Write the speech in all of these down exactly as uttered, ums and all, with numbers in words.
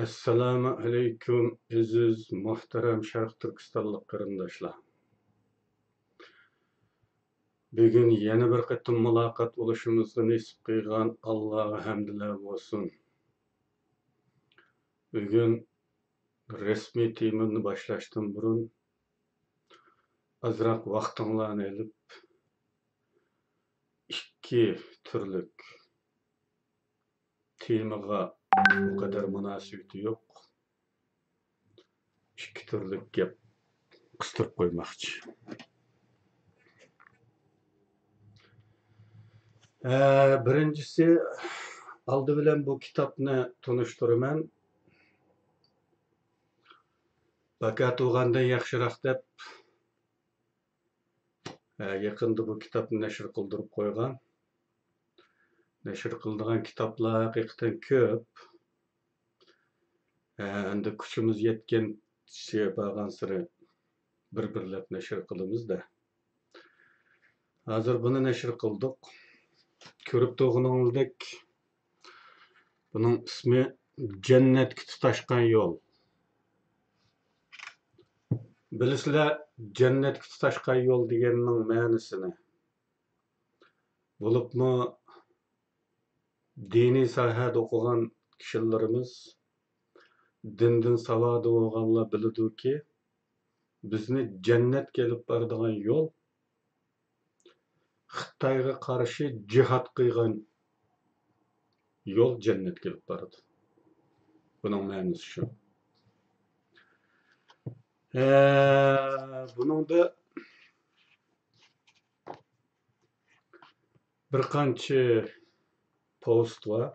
ئەسسالامۇ ئەلەيكۇم، ئەزىز، مۇھتەرەم شەرقىي تۈركىستانلىق قېرىنداشلار! بۈگۈن يەنە بىر قېتىم مۇلاقات بولۇشىمىزغا نېسىپ قىلغان ئاللاغا ھەمدىلەر بولسۇن. بۈگۈن رەسمىي تېمىمنى باشلاشتىن بۇرۇن، ئازراق ۋاقتىڭلارنى ئېلىپ، ئىككى تۈرلۈك تېمىغا بۇ قەدەر مۇناسىۋىتى يوق ئىككى تۈرلۈك گەپ قىستۇرۇپ قويماقچى. ئە، بىرىنچىسى، ئالدى بىلەن بۇ كىتابنى تونۇشتۇرىمەن. باكا تۇغاندىن ياخشىراق دەپ، ئە، يېقىندا بۇ كىتابنى نەشر قىلدۇرۇپ قويغان. نەشر قىلىدىغان كىتابلار ھەقىقەتەن كۆپ. ئە، ئەمدى كۈچىمىز يەتكەنچە بارغانسېرى بىر-بىرلەپ نەشر قىلىمىز-دە. ھازىر بۇنى نەشر قىلدۇق. كۆرۈپ تۇرغىنىڭىزدەك، بۇنىڭ ئىسمى جەننەتكە تۇتاشقان يول. بىلىسىلەر، جەننەتكە تۇتاشقان يول دېگەننىڭ مەنىسىنى؟ بولۇپمۇ دىنىي ساھەدە ئوقۇغان كىشىلىرىمىز، دىندىن ساۋادى بولغانلار بىلىدۇكى، بىزنى جەننەتكە ئېلىپ بارىدىغان يول، خىتايغا قارشى جىھاد قىلغان يول جەننەتكە ئېلىپ بارىدۇ. بۇنىڭ مەنىسى شۇ. ئە، بۇنىڭدا بىر قانچە پوۋېست بار.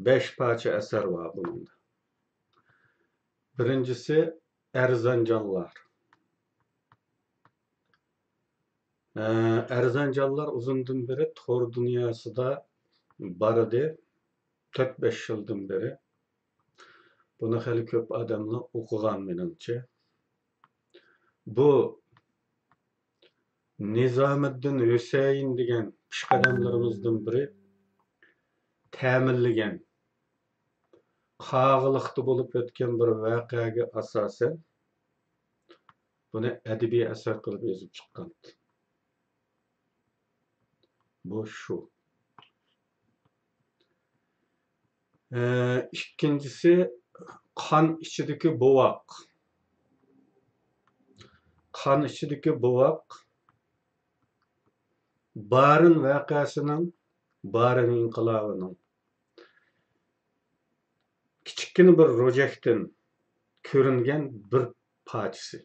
بەش پارچە ئەسەر بار بۇنىڭدا. بىرىنچىسى، ئەرزان جانلار. ئە، ئەرزان جانلار ئۇزۇندىن بېرى تور دۇنياسىدا بار ئىدى. تۆت-بەش يىلدىن بېرى. بۇنى خېلى كۆپ ئادەملەر ئوقۇغان مېنىڭچە. بۇ نىزامىددىن ھۈسەيىن دېگەن پېشقەدەملىرىمىزدىن بىرى تەمىنلىگەن، قاغىلىقتا بولۇپ ئۆتكەن بىر ۋەقەگە ئاساسەن، بۇنى ئەدەبىي ئەسەر قىلىپ يېزىپ چىققان. بۇ شۇ. ئىككىنچىسى، قان ئىچىدىكى بوۋاق. قان ئىچىدىكى بوۋاق، بارىن ۋەقەسىنىڭ، بارىن ئىنقىلابىنىڭ كىچىككىنە بىر روجەكتىن كۆرۈنگەن بىر پارچىسى.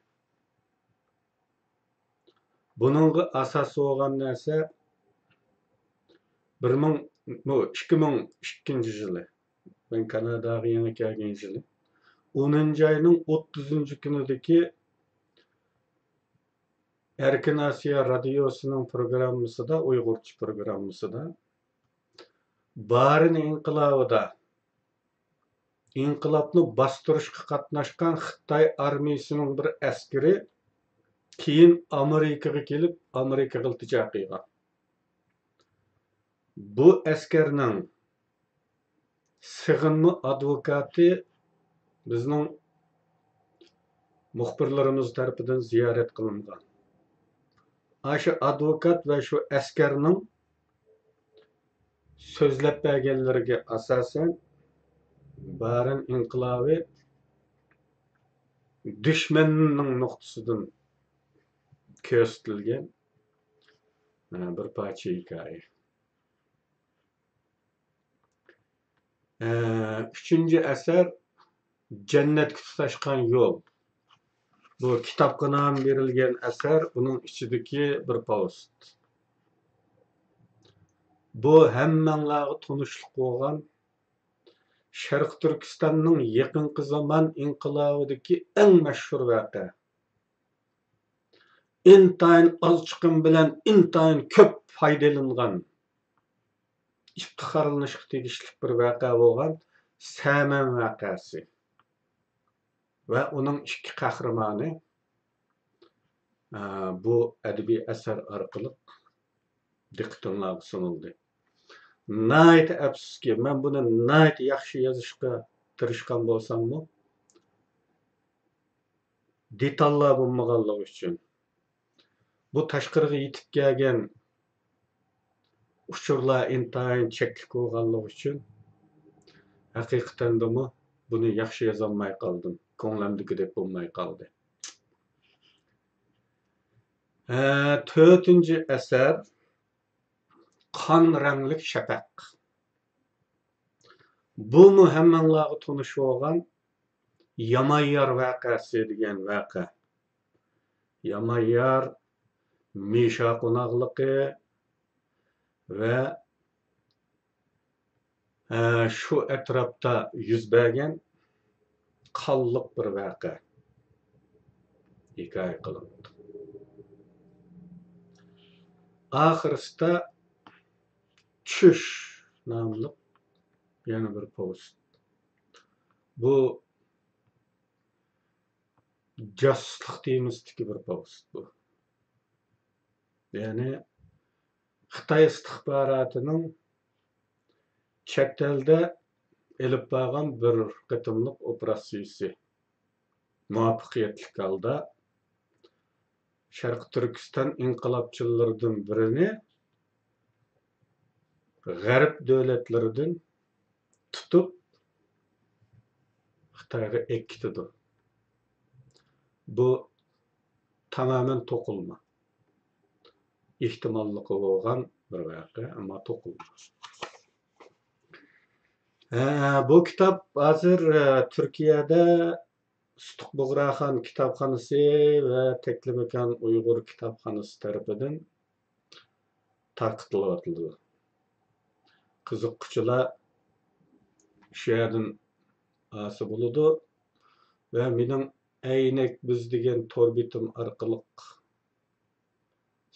بۇنىڭغا ئاساس بولغان نەرسە بىر مىڭ، بۇ ئىككى مىڭ ئىككىنچى يىلى، مەن كاناداغا يېڭى كەلگەن يىلى، ئونىنچى ئاينىڭ ئوتتۇزىنچى كۈنىدىكى ئەركىن ئاسىيا رادىيوسىنىڭ پروگراممىسىدا، ئۇيغۇرچە پروگراممىسىدا، بارىن ئىنقىلابىدا ئىنقىلابنى باستۇرۇشقا قاتناشقان خىتاي ئارمىيىسىنىڭ بىر ئەسكىرى كېيىن ئامېرىكىغا كېلىپ، ئامېرىكىغا ئىلتىجا قىلغان. بۇ ئەسكەرنىڭ سېغىنما ئادۋوكاتى بىزنىڭ مۇخبىرلىرىمىز تەرىپىدىن زىيارەت قىلىنغان. ئاشۇ ئادۋوكات ۋە شۇ ئەسكەرنىڭ سۆزلەپ بەرگەنلىرىگە ئاساسەن، بارىن ئىنقىلابى دۈشمەننىڭ نۇقتىسىدىن كۆرسىتىلگەن، ئە، بىر پارچە ھېكايە. ئە، ئۈچىنچى ئەسەر، جەننەتكە تۇتاشقان يول. بۇ كىتابقا نام بېرىلگەن ئەسەر، ئۇنىڭ ئىچىدىكى بىر پوۋېست. بۇ ھەممەڭلارغا تونۇشلۇق بولغان شەرقىي تۈركىستاننىڭ يېقىنقى زامان ئىنقىلابىدىكى ئەڭ مەشھۇر ۋەقە. ئىنتايىن ئاز چىقىم بىلەن ئىنتايىن كۆپ پايدىلانغان، ئىپتىخارلىنىشقا تېگىشلىك بىر ۋەقە بولغان سەمەن ۋەقەسى ۋە ئۇنىڭ ئىككى قەھرىمانى ئە، بۇ ئەدەبىي ئەسەر ئارقىلىق دىققىتىڭلارغا سۇنۇلدى. ناھايىتى ئەپسۇسكى، مەن بۇنى ناھايىتى ياخشى يېزىشقا تىرىشقان بولساممۇ، دېتاللار بولمىغانلىقى ئۈچۈن، بۇ تاشقىرىغا يېتىپ كەلگەن ئۇچۇرلار ئىنتايىن چەكلىك بولغانلىقى ئۈچۈن، ھەقىقەتەندىمۇ بۇنى ياخشى يازالماي قالدىم. كۆڭلۈمدىكىدەك بولماي قالدى. ھە، تۆتىنچى ئەسەر، قان رەڭلىك شەپەق. بۇمۇ ھەممىڭلارغا تونۇش بولغان يامايار ۋەقەسى دېگەن ۋەقە. يامايار، مىشا قوناقلىقى ۋە، ئە، شۇ ئەتراپتا يۈز بەرگەن قانلىق بىر ۋەقە ھېكايە قىلىنىپتۇ. ئاخىرسىدا چۈش ناملىق يەنە بىر پوۋېست. بۇ جاسۇسلۇق تېمىسىدىكى بىر پوۋېست بۇ. يەنى خىتاي ئىستىخباراتىنىڭ چەت ئەلدە ئېلىپ بارغان بىر قېتىملىق ئوپېراتسىيىسى مۇۋەپپەقىيەتلىك ھالدا شەرقىي تۈركىستان ئىنقىلابچىلىرىدىن بىرىنى غەرب دۆلەتلىرىدىن تۇتۇپ، خىتايغا ئەكېتىدۇ. بۇ تامامەن توقۇلما ئېھتىماللىقى بولغان بىر ۋەقە، ئەمما توقۇلما. ھە، بۇ كىتاب ھازىر، ئە، تۈركىيەدە سۇتۇق بۇغراخان كىتابخانىسى ۋە تەكلىماكان ئۇيغۇر كىتابخانىسى تەرىپىدىن تارقىتىلىۋاتىدۇ. قىزىققۇچىلار شۇ يەردىن ئالسا بولىدۇ ۋە مېنىڭ ئەينەك بىز دېگەن تور بېتىم ئارقىلىق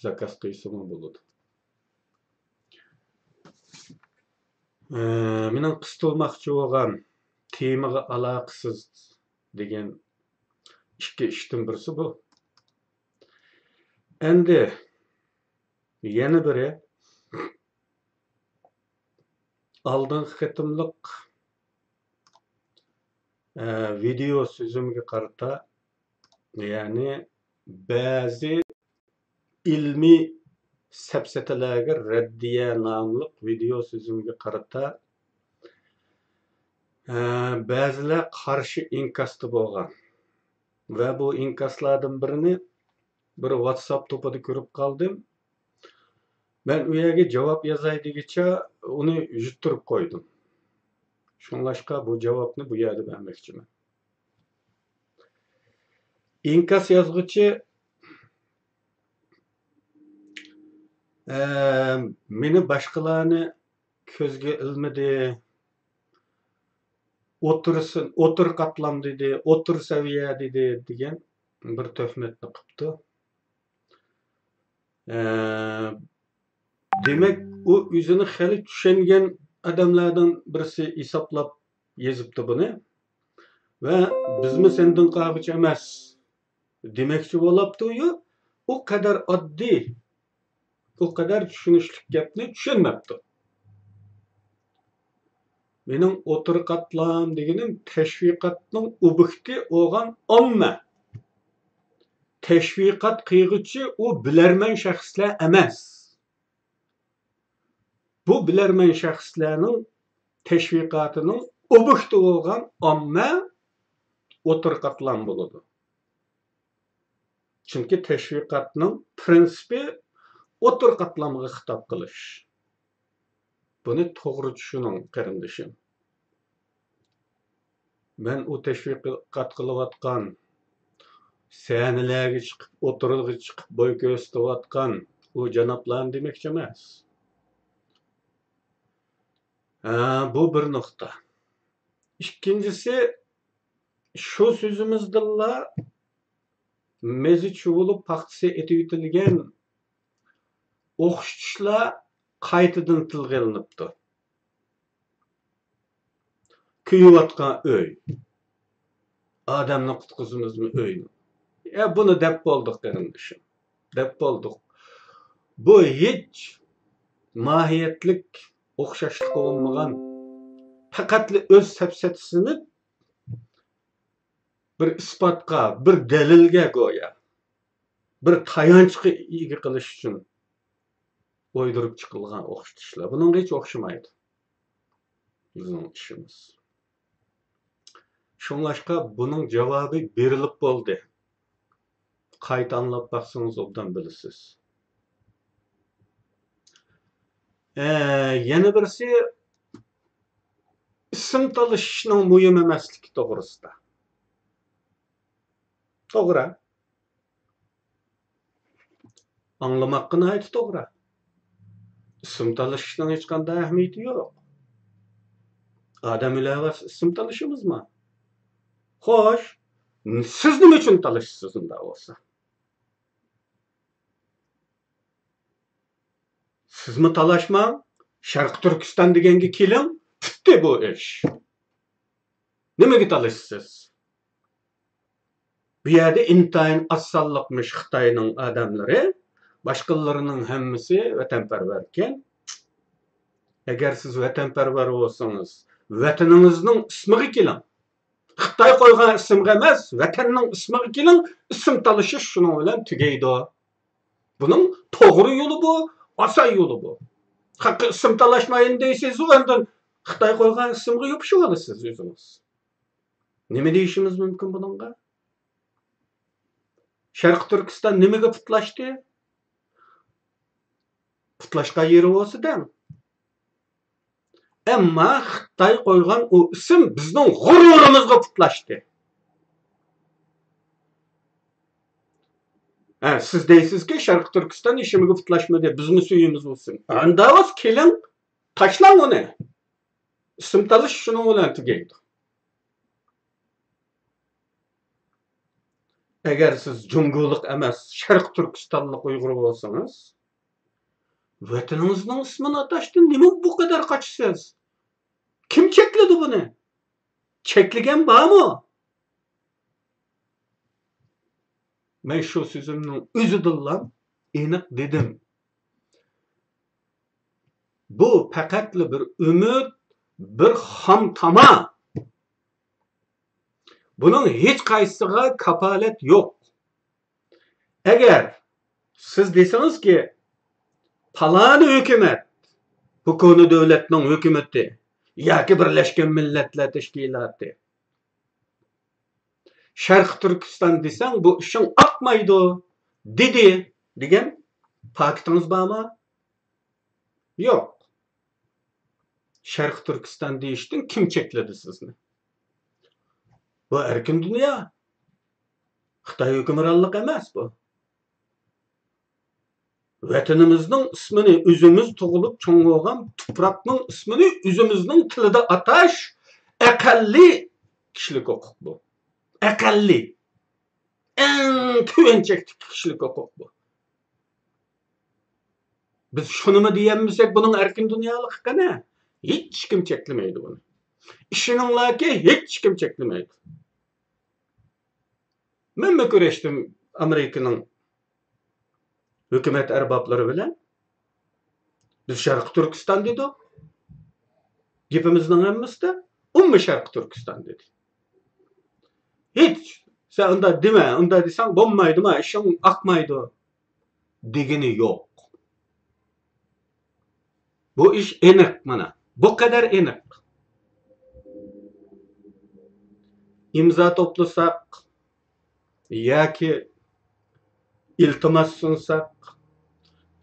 زاكاز قىلسىمۇ بولىدۇ. ئە، مېنىڭ قىستىلماقچى بولغان تېمىغا ئالاقىسىز دېگەن ئىككى ئىشتىن بىرسى بۇ. ئەمدى يەنە بىرى، ئالدىنقى قېتىملىق، ئە، ۋىدېئو سۆزۈمگە قارىتا، يەنى بەزى ئىلمىي سەپسەتىلەرگە رەددىيە ناملىق ۋىدېئو سۆزۈمگە قارىتا، ئە، بەزىلەر قارشى ئىنكاستا بولغان ۋە بۇ ئىنكاسلاردىن بىرىنى بىر ۋاتساپ توپىدا كۆرۈپ قالدىم. مەن ئۇ يەرگە جاۋاب يازاي دېگۈچە ئۇنى يۈتتۈرۈپ قويدۇم. شۇڭلاشقا بۇ جاۋابنى بۇ يەردە بەرمەكچىمەن. ئىنكاس يازغۇچى، ئە، مېنى باشقىلارنى كۆزگە ئىلمىدى، ئوتتۇرىسى، ئوتتۇرا قاتلام دېدى، ئوتتۇرا سەۋىيە دېدى دېگەن بىر تۆھمەتنى قىپتۇ. ئە، دېمەك، ئۇ ئۆزىنى خېلى چۈشەنگەن ئادەملەردىن بىرسى ھېسابلاپ يېزىپتۇ بۇنى. ۋە بىزمۇ سەندىن قالغۇچى ئەمەس دېمەكچى بولاپتۇ-يۇ، ئۇ قەدەر ئاددىي، ئۇ قەدەر چۈشىنىشلىك گەپنى چۈشەنمەپتۇ. مېنىڭ ئوتتۇرا قاتلام دېگىنىم تەشۋىقاتنىڭ ئوبيېكتى بولغان ئامما. تەشۋىقات قىلغۇچى ئۇ بىلەرمەن شەخسلەر ئەمەس. بۇ بىلەرمەن شەخسلەرنىڭ تەشۋىقاتىنىڭ ئوبيېكتى بولغان ئامما ئوتتۇرا قاتلام بولىدۇ. چۈنكى تەشۋىقاتنىڭ پىرىنسىپى ئوتتۇرا قاتلامغا خىتاب قىلىش. بۇنى توغرا چۈشىنىڭ، قېرىندىشىم. مەن ئۇ تەشۋىقات قىلىۋاتقان، سەھنىلەرگە چىقىپ، ئوتتۇرىغا چىقىپ بوي كۆرسىتىۋاتقان ئۇ جانابلارنى دېمەكچى ئەمەس. ھە، بۇ بىر نۇقتا. ئىككىنچىسى، شۇ سۆزىمىزدىنلا مېزى چۇۋۇلۇپ پاختىسى ئېتىۋېتىلگەن ئوخشىتىشلار قايتىدىن تىلغا ئېلىنىپتۇ. كۆيۈۋاتقان ئۆي. ئادەمنى قۇتقۇزىمىزمۇ ئۆينى؟ يا بۇنى دەپ بولدۇق، قېرىندىشىم. دەپ بولدۇق. بۇ ھېچ ماھىيەتلىك ئوخشاشلىقى بولمىغان، پەقەتلا ئۆز سەپسەتىسىنى بىر ئىسپاتقا، بىر دەلىلگە گويا، بىر تايانچقا ئىگە قىلىش ئۈچۈن ئويدۇرۇپ چىقىلغان ئوخشىتىشلار. بۇنىڭغا ھېچ ئوخشىمايدۇ بىزنىڭ ئىشىمىز. شۇڭلاشقا بۇنىڭ جاۋابى بېرىلىپ بولدى. قايتا ئاڭلاپ باقسىڭىز ئوبدان بىلىسىز. ئە، يەنە بىرسى، ئىسىم تالىشىشنىڭ مۇھىم ئەمەسلىكى توغرىسىدا. توغرا. ئاڭلىماققا ناھايىتى توغرا. ئىسىم تالىشىشنىڭ ھېچقانداق ئەھمىيىتى يوق. ئادەم ئۆلەۋەرسە ئىسىم تالىشىمىزمۇ؟ خوش، سىز نېمە ئۈچۈن تالىشىسىز ئۇنداق بولسا؟ سىزمۇ تالاشماڭ، شەرقىي تۈركىستان دېگەنگە كېلىڭ، پۈتتى بۇ ئىش. نېمىگە تالىشىسىز؟ بۇ يەردە ئىنتايىن ئاز سانلىقمىش خىتاينىڭ ئادەملىرى، باشقىلىرىنىڭ ھەممىسى ۋەتەنپەرۋەركەن. ئەگەر سىز ۋەتەنپەرۋەر بولسىڭىز، ۋەتىنىڭىزنىڭ ئىسمىغا كېلىڭ. خىتاي قويغان ئىسىمغا ئەمەس، ۋەتەننىڭ ئىسمىغا كېلىڭ، ئىسىم تالىشىش شۇنىڭ بىلەن تۈگەيدۇ. بۇنىڭ توغرا يولى بۇ، ئاسان يولى بۇ. خەققە ئىسىم تالاشمايمەن دەيسىزۇ، ئاندىن خىتاي قويغان ئىسىمغا يوپۇشۇۋالىسىز ئۆزىڭىز. نېمە دېيىشىمىز مۇمكىن بۇنىڭغا؟ شەرقىي تۈركىستان نېمىگە پۇتلاشتى؟ پۇتلاشقان يېرى بولسا دەڭ. ئەمما خىتاي قويغان ئۇ ئىسىم بىزنىڭ غۇرۇرىمىزغا پۇتلاشتى. ھە، سىز دەيسىزكى، شەرقىي تۈركىستان ھېچنېمىگە پۇتلاشمىدى، بىزمۇ سۆيىمىز ئۇ ئىسىمنى. ئانداق بولسا كېلىڭ، تاشلاڭ ئۇنى. ئىسىم تالىشىش شۇنىڭ بىلەن تۈگەيدۇ. ئەگەر سىز جۇڭگولۇق ئەمەس، شەرقىي تۈركىستانلىق ئۇيغۇر بولسىڭىز، ۋەتىنىڭىزنىڭ ئىسمىنى ئاتاشتىن نېمە بۇ قەدەر قاچىسىز؟ كىم چەكلىدى بۇنى؟ چەكلىگەن بارمۇ؟ مەن شۇ سۆزۈمنىڭ ئۆزىدىنلا ئېنىق دېدىم. بۇ پەقەتلا بىر ئۈمىد، بىر خام تاما. بۇنىڭ ھېچقايسىسىغا كاپالەت يوق. ئەگەر سىز دېسىڭىزكى، پالان ھۆكۈمەت، بۇ كونا دۆلەتنىڭ ھۆكۈمىتى ياكى بىرلەشكەن مىللەتلەر تەشكىلاتى، شەرقىي تۈركىستان دېسەڭ، بۇ ئىشىڭ ئاقمايدۇ، دېدى، دېگەن پاكىتىڭىز بارمۇ؟ يوق. شەرقىي تۈركىستان دېيىشتىن كىم چەكلىدى سىزنى؟ بۇ ئەركىن دۇنيا. خىتاي ھۆكۈمرانلىقى ئەمەس بۇ. ۋەتىنىمىزنىڭ ئىسمىنى، ئۆزىمىز تۇغۇلۇپ چوڭ بولغان تۇپراقنىڭ ئىسمىنى ئۆزىمىزنىڭ تىلىدا ئاتاش ئەقەللىي كىشىلىك ھوقۇق بۇ. ئەقەللىي. ئەڭ تۆۋەن چەكتىكى كىشىلىك ھوقۇق بۇ. بىز شۇنىمۇ دېيەلمىسەك، بۇنىڭ ئەركىن دۇنيالىقى قېنى؟ ھېچكىم چەكلىمەيدۇ بۇنى. ئىشىنىڭلاركى، ھېچكىم چەكلىمەيدۇ. مەنمۇ كۆرۈشتۈم ئامېرىكىنىڭ ھۆكۈمەت ئەربابلىرى بىلەن. بىز شەرقىي تۈركىستان دېدۇق. گېپىمىزنىڭ ھەممىسىدە ئۇمۇ شەرقىي تۈركىستان دېدى. ھېچ، سەن ئۇنداق دېمە، ئۇنداق دېسەڭ بولمايدۇ، ما ئىشىڭ ئاقمايدۇ دېگىنى يوق. بۇ ئىش ئېنىق مانا. بۇ قەدەر ئېنىق. ئىمزا توپلىساق ياكى ئىلتىماس سۇنساق،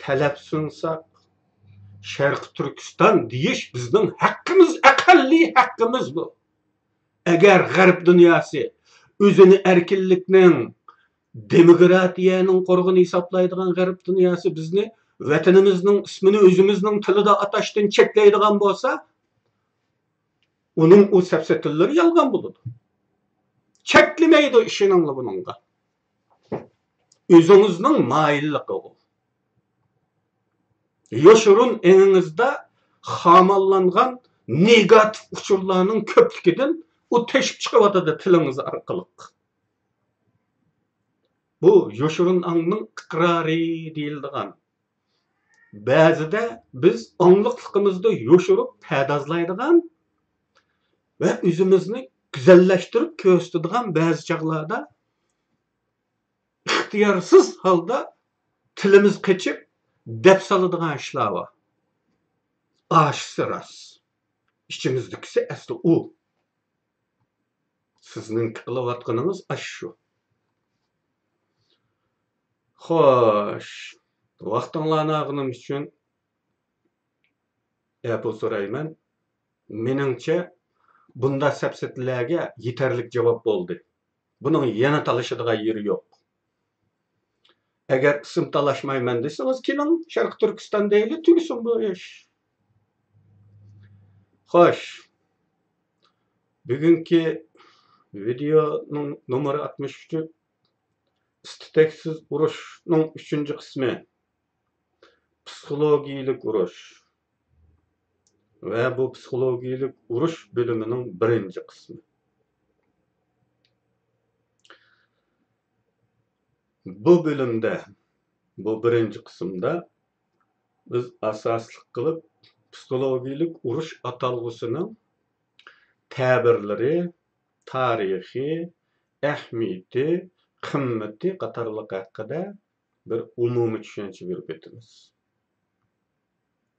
تەلەپ سۇنساق، شەرقىي تۈركىستان دېيىش بىزنىڭ ھەققىمىز، ئەقەللىي ھەققىمىز بۇ. ئەگەر غەرب دۇنياسى ئۆزىنى ئەركىنلىكنىڭ، دېموكراتىيەنىڭ قورغىنى ھېسابلايدىغان غەرب دۇنياسى بىزنى ۋەتىنىمىزنىڭ ئىسمىنى ئۆزىمىزنىڭ تىلىدا ئاتاشتىن چەكلەيدىغان بولسا، ئۇنىڭ ئۇ سەپسەتىلىرى يالغان بولىدۇ. چەكلىمەيدۇ، ئىشىنىڭلار بۇنىڭغا. ئۆزىڭىزنىڭ مايىللىقى ئۇ. يوشۇرۇن ئېڭىڭىزدا خاماللانغان نېگاتىپ ئۇچۇرلارنىڭ كۆپلۈكىدىن ئۇ تېشىپ چىقىۋاتىدۇ تىلىڭىز ئارقىلىق. بۇ يوشۇرۇن ئاڭنىڭ ئىقرارى دېيىلىدىغان، بەزىدە بىز ئاڭلىقلىقىمىزدا يوشۇرۇپ پەدازلايدىغان ۋە ئۆزىمىزنى گۈزەللەشتۈرۈپ كۆرسىتىدىغان بەزى چاغلاردا ئىختىيارسىز ھالدا تىلىمىز قېچىپ دەپ سالىدىغان ئىشلار بار. ئاشۇسى راست. ئىچىمىزدىكىسى ئەسلى ئۇ. سىزنىڭ قىلىۋاتقىنىڭىز ئاشۇ. خوش، ۋاقتىڭلارنى ئالغىنىم ئۈچۈن ئەپۇ سورايمەن. مېنىڭچە، بۇنداق سەپسەتىلەرگە يېتەرلىك جاۋاب بولدى. بۇنىڭ يەنە تالىشىدىغان يېرى يوق. ئەگەر ئىسىم تالاشمايمەن دېسىڭىز، كېلىڭ، شەرقىي تۈركىستان دەيلى، تۈگىسۇن بۇ ئىش. خوش، بۈگۈنكى ۋىدېئونىڭ نومۇرى ئاتمىش ئۈچ، ئىستىتەكسىز ئۇرۇشنىڭ ئۈچىنچى قىسمى، پسىخولوگىيىلىك ئۇرۇش ۋە بۇ پسىخولوگىيىلىك ئۇرۇش بۆلۈمىنىڭ بىرىنچى قىسمى. بۇ بۆلۈمدە، بۇ بىرىنچى قىسىمدا بىز ئاساسلىق قىلىپ پسىخولوگىيىلىك ئۇرۇش ئاتالغۇسىنىڭ تەبىرلىرى، تارىخى، ئەھمىيىتى، قىممىتى قاتارلىق ھەققىدە بىر ئومۇمىي چۈشەنچە بېرىپ ئۆتىمىز.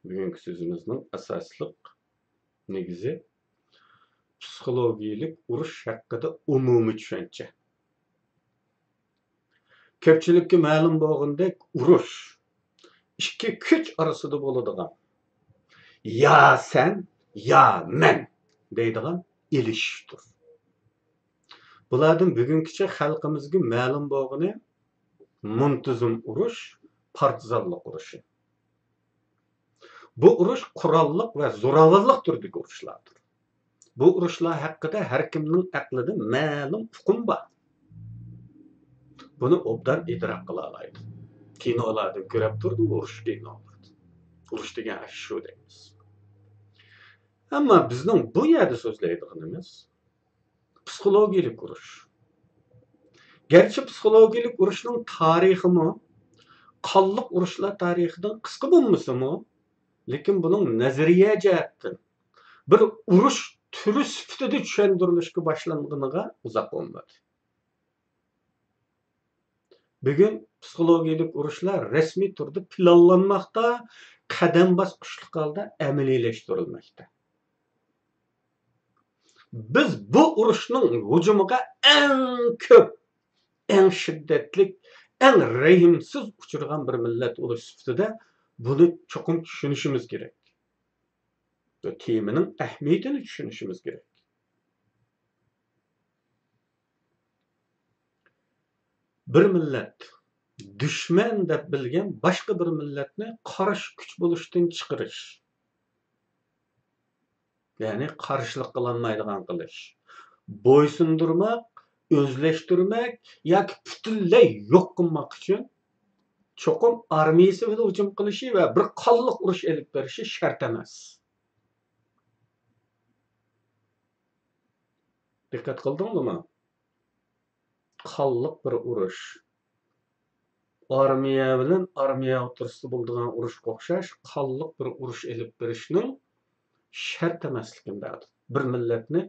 بۈگۈنكى سۆزىمىزنىڭ ئاساسلىق نېگىزى پسىخولوگىيىلىك ئۇرۇش ھەققىدە ئومۇمىي چۈشەنچە. كۆپچىلىككە مەلۇم بولغىنىدەك، ئۇرۇش ئىككى كۈچ ئارىسىدا بولىدىغان، يا سەن، يا مەن دەيدىغان ئېلىشىشتۇر. بۇلاردىن بۈگۈنگىچە خەلقىمىزگە مەلۇم بولغىنى مۇنتىزىم ئۇرۇش، پارتىزانلىق ئۇرۇشى. بۇ ئۇرۇش قوراللىق ۋە زوراۋانلىق تۈرىدىكى ئۇرۇشلاردۇر. بۇ ئۇرۇشلار ھەققىدە ھەر كىمنىڭ ئەقلىدە مەلۇم ئۇقۇم بار. بۇنى ئوبدان ئىدراك قىلالايدۇ. كىنولاردىن كۆرۈپ تۇردۇم، ئۇرۇش كىنولىرىدىن. ئۇرۇش دېگەن ئاشۇ دەيمىز. ئەمما بىزنىڭ بۇ يەردە سۆزلەيدىغىنىمىز پسىخولوگىيىلىك ئۇرۇش. گەرچە پسىخولوگىيىلىك ئۇرۇشنىڭ تارىخىمۇ قانلىق ئۇرۇشلار تارىخىدىن قىسقا بولمىسىمۇ، لېكىن بۇنىڭ نەزەرىيە جەھەتتىن بىر ئۇرۇش تۈرى سۈپىتىدە چۈشەندۈرۈلۈشكە باشلانغىنىغا ئۇزاق بولمىدى. بۈگۈن پسىخولوگىيىلىك ئۇرۇشلار رەسمىي تۈردە پىلانلانماقتا، قەدەم باسقۇچلۇق ھالدا ئەمەلىيلەشتۈرۈلمەكتە. بىز بۇ ئۇرۇشنىڭ ھۇجۇمىغا ئەڭ كۆپ، ئەڭ شىددەتلىك، ئەڭ رەھىمسىز ئۇچرىغان بىر مىللەت بولۇش سۈپىتىدە بۇنى چوقۇم چۈشىنىشىمىز كېرەك. بۇ تېمىنىڭ ئەھمىيىتىنى چۈشىنىشىمىز كېرەك. بىر مىللەت دۈشمەن دەپ بىلگەن باشقا بىر مىللەتنى قارشى كۈچ بولۇشتىن چىقىرىش، يەنى قارشىلىق قىلالمايدىغان قىلىش، بويسۇندۇرماق، ئۆزلەشتۈرمەك ياكى پۈتۈنلەي يوق قىلماق ئۈچۈن چوقۇم ئارمىيىسى بىلەن ھۇجۇم قىلىشى ۋە بىر قانلىق ئۇرۇش ئېلىپ بېرىشى شەرت ئەمەس. دىققەت قىلدىڭلىما؟ قانلىق بىر ئۇرۇش. ئارمىيە بىلەن ئارمىيە ئوتتۇرىسىدا بولىدىغان ئۇرۇشقا ئوخشاش قانلىق بىر ئۇرۇش ئېلىپ بېرىشنىڭ شەرت ئەمەسلىكىنى بەردى. بىر مىللەتنى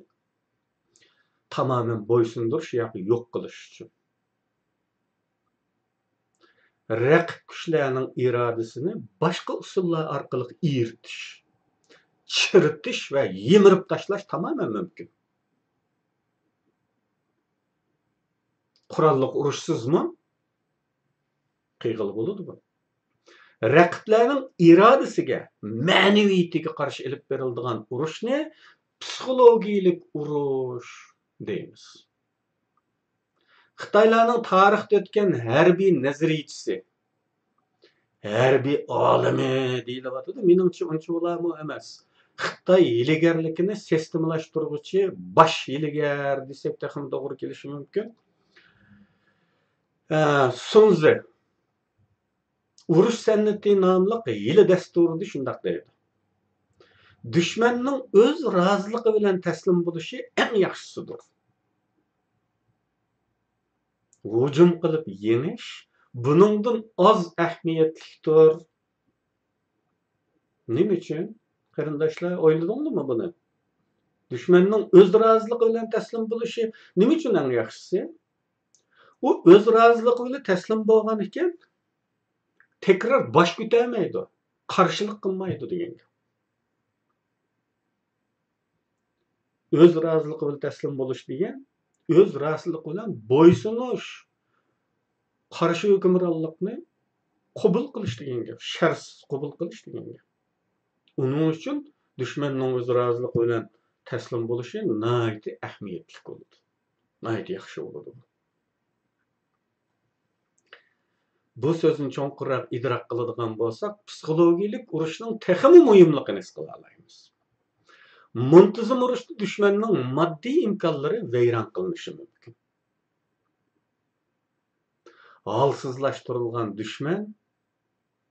تامامەن بويسۇندۇرۇش ياكى يوق قىلىش ئۈچۈن. رەقىب كۈچلەرنىڭ ئىرادىسىنى باشقا ئۇسۇللار ئارقىلىق ئېرىتىش، چىرىتىش ۋە يىمىرىپ تاشلاش تامامەن مۇمكىن. قوراللىق ئۇرۇشسىزمۇ قىلغىلى بولىدۇ بۇنى. رەقىبلەرنىڭ ئىرادىسىگە، مەنىۋىيىتىگە قارشى ئېلىپ بېرىلىدىغان ئۇرۇشنى پسىخولوگىيىلىك ئۇرۇش دەيمىز. خىتايلارنىڭ تارىختا ئۆتكەن ھەربىي نەزەرىيىچىسى، ھەربىي ئالىمى دېيىلىۋاتىدۇ. مېنىڭچە ئۇنچە ئۇلارمۇ ئەمەس. خىتاي ھىيلىگەرلىكىنى سىستېمىلاشتۇرغۇچى باش ھىيلىگەر دېسەك تېخىمۇ توغرا كېلىشى مۇمكىن. ئە، سۇنزى ئۇرۇش سەنئىتى ناملىق ھىيلە دەستۇرىدا شۇنداق دەيدۇ: دۈشمەننىڭ ئۆز رازىلىقى بىلەن تەسلىم بولۇشى ئەڭ ياخشىسىدۇر. ھۇجۇم قىلىپ يېڭىش بۇنىڭدىن ئاز ئەھمىيەتلىكتۇر. نېمە ئۈچۈن؟ قېرىنداشلار، ئويلىدىڭلارمۇ بۇنى؟ دۈشمەننىڭ ئۆز رازىلىقى بىلەن تەسلىم بولۇشى نېمە ئۈچۈن ئەڭ ياخشىسى؟ ئۇ ئۆز رازىلىقى بىلەن تەسلىم بولغان ئىكەن، تەكرار باش كۆتەرمەيدۇ، قارشىلىق قىلمايدۇ دېگەن گەپ. ئۆز رازىلىقى بىلەن تەسلىم بولۇش دېگەن، ئۆز رازىلىقى بىلەن بويسۇنۇش، قارشى ھۆكۈمرانلىقنى قوبۇل قىلىش دېگەن گەپ، شەرتسىز قوبۇل قىلىش دېگەن گەپ. ئۇنىڭ ئۈچۈن دۈشمەننىڭ ئۆز رازىلىقى بىلەن تەسلىم بولۇشى ناھايىتى ئەھمىيەتلىك بولىدۇ. ناھايىتى ياخشى بولىدۇ. بۇ سۆزنى چوڭقۇرراق ئىدراك قىلىدىغان بولساق، پسىخولوگىيىلىك ئۇرۇشنىڭ تېخىمۇ مۇھىملىقىنى ھېس قىلالايمىز. مۇنتىزىم ئۇرۇشتا دۈشمەننىڭ ماددىي ئىمكانلىرى ۋەيران قىلىنىشى مۇمكىن. ھالسىزلاشتۇرۇلغان دۈشمەن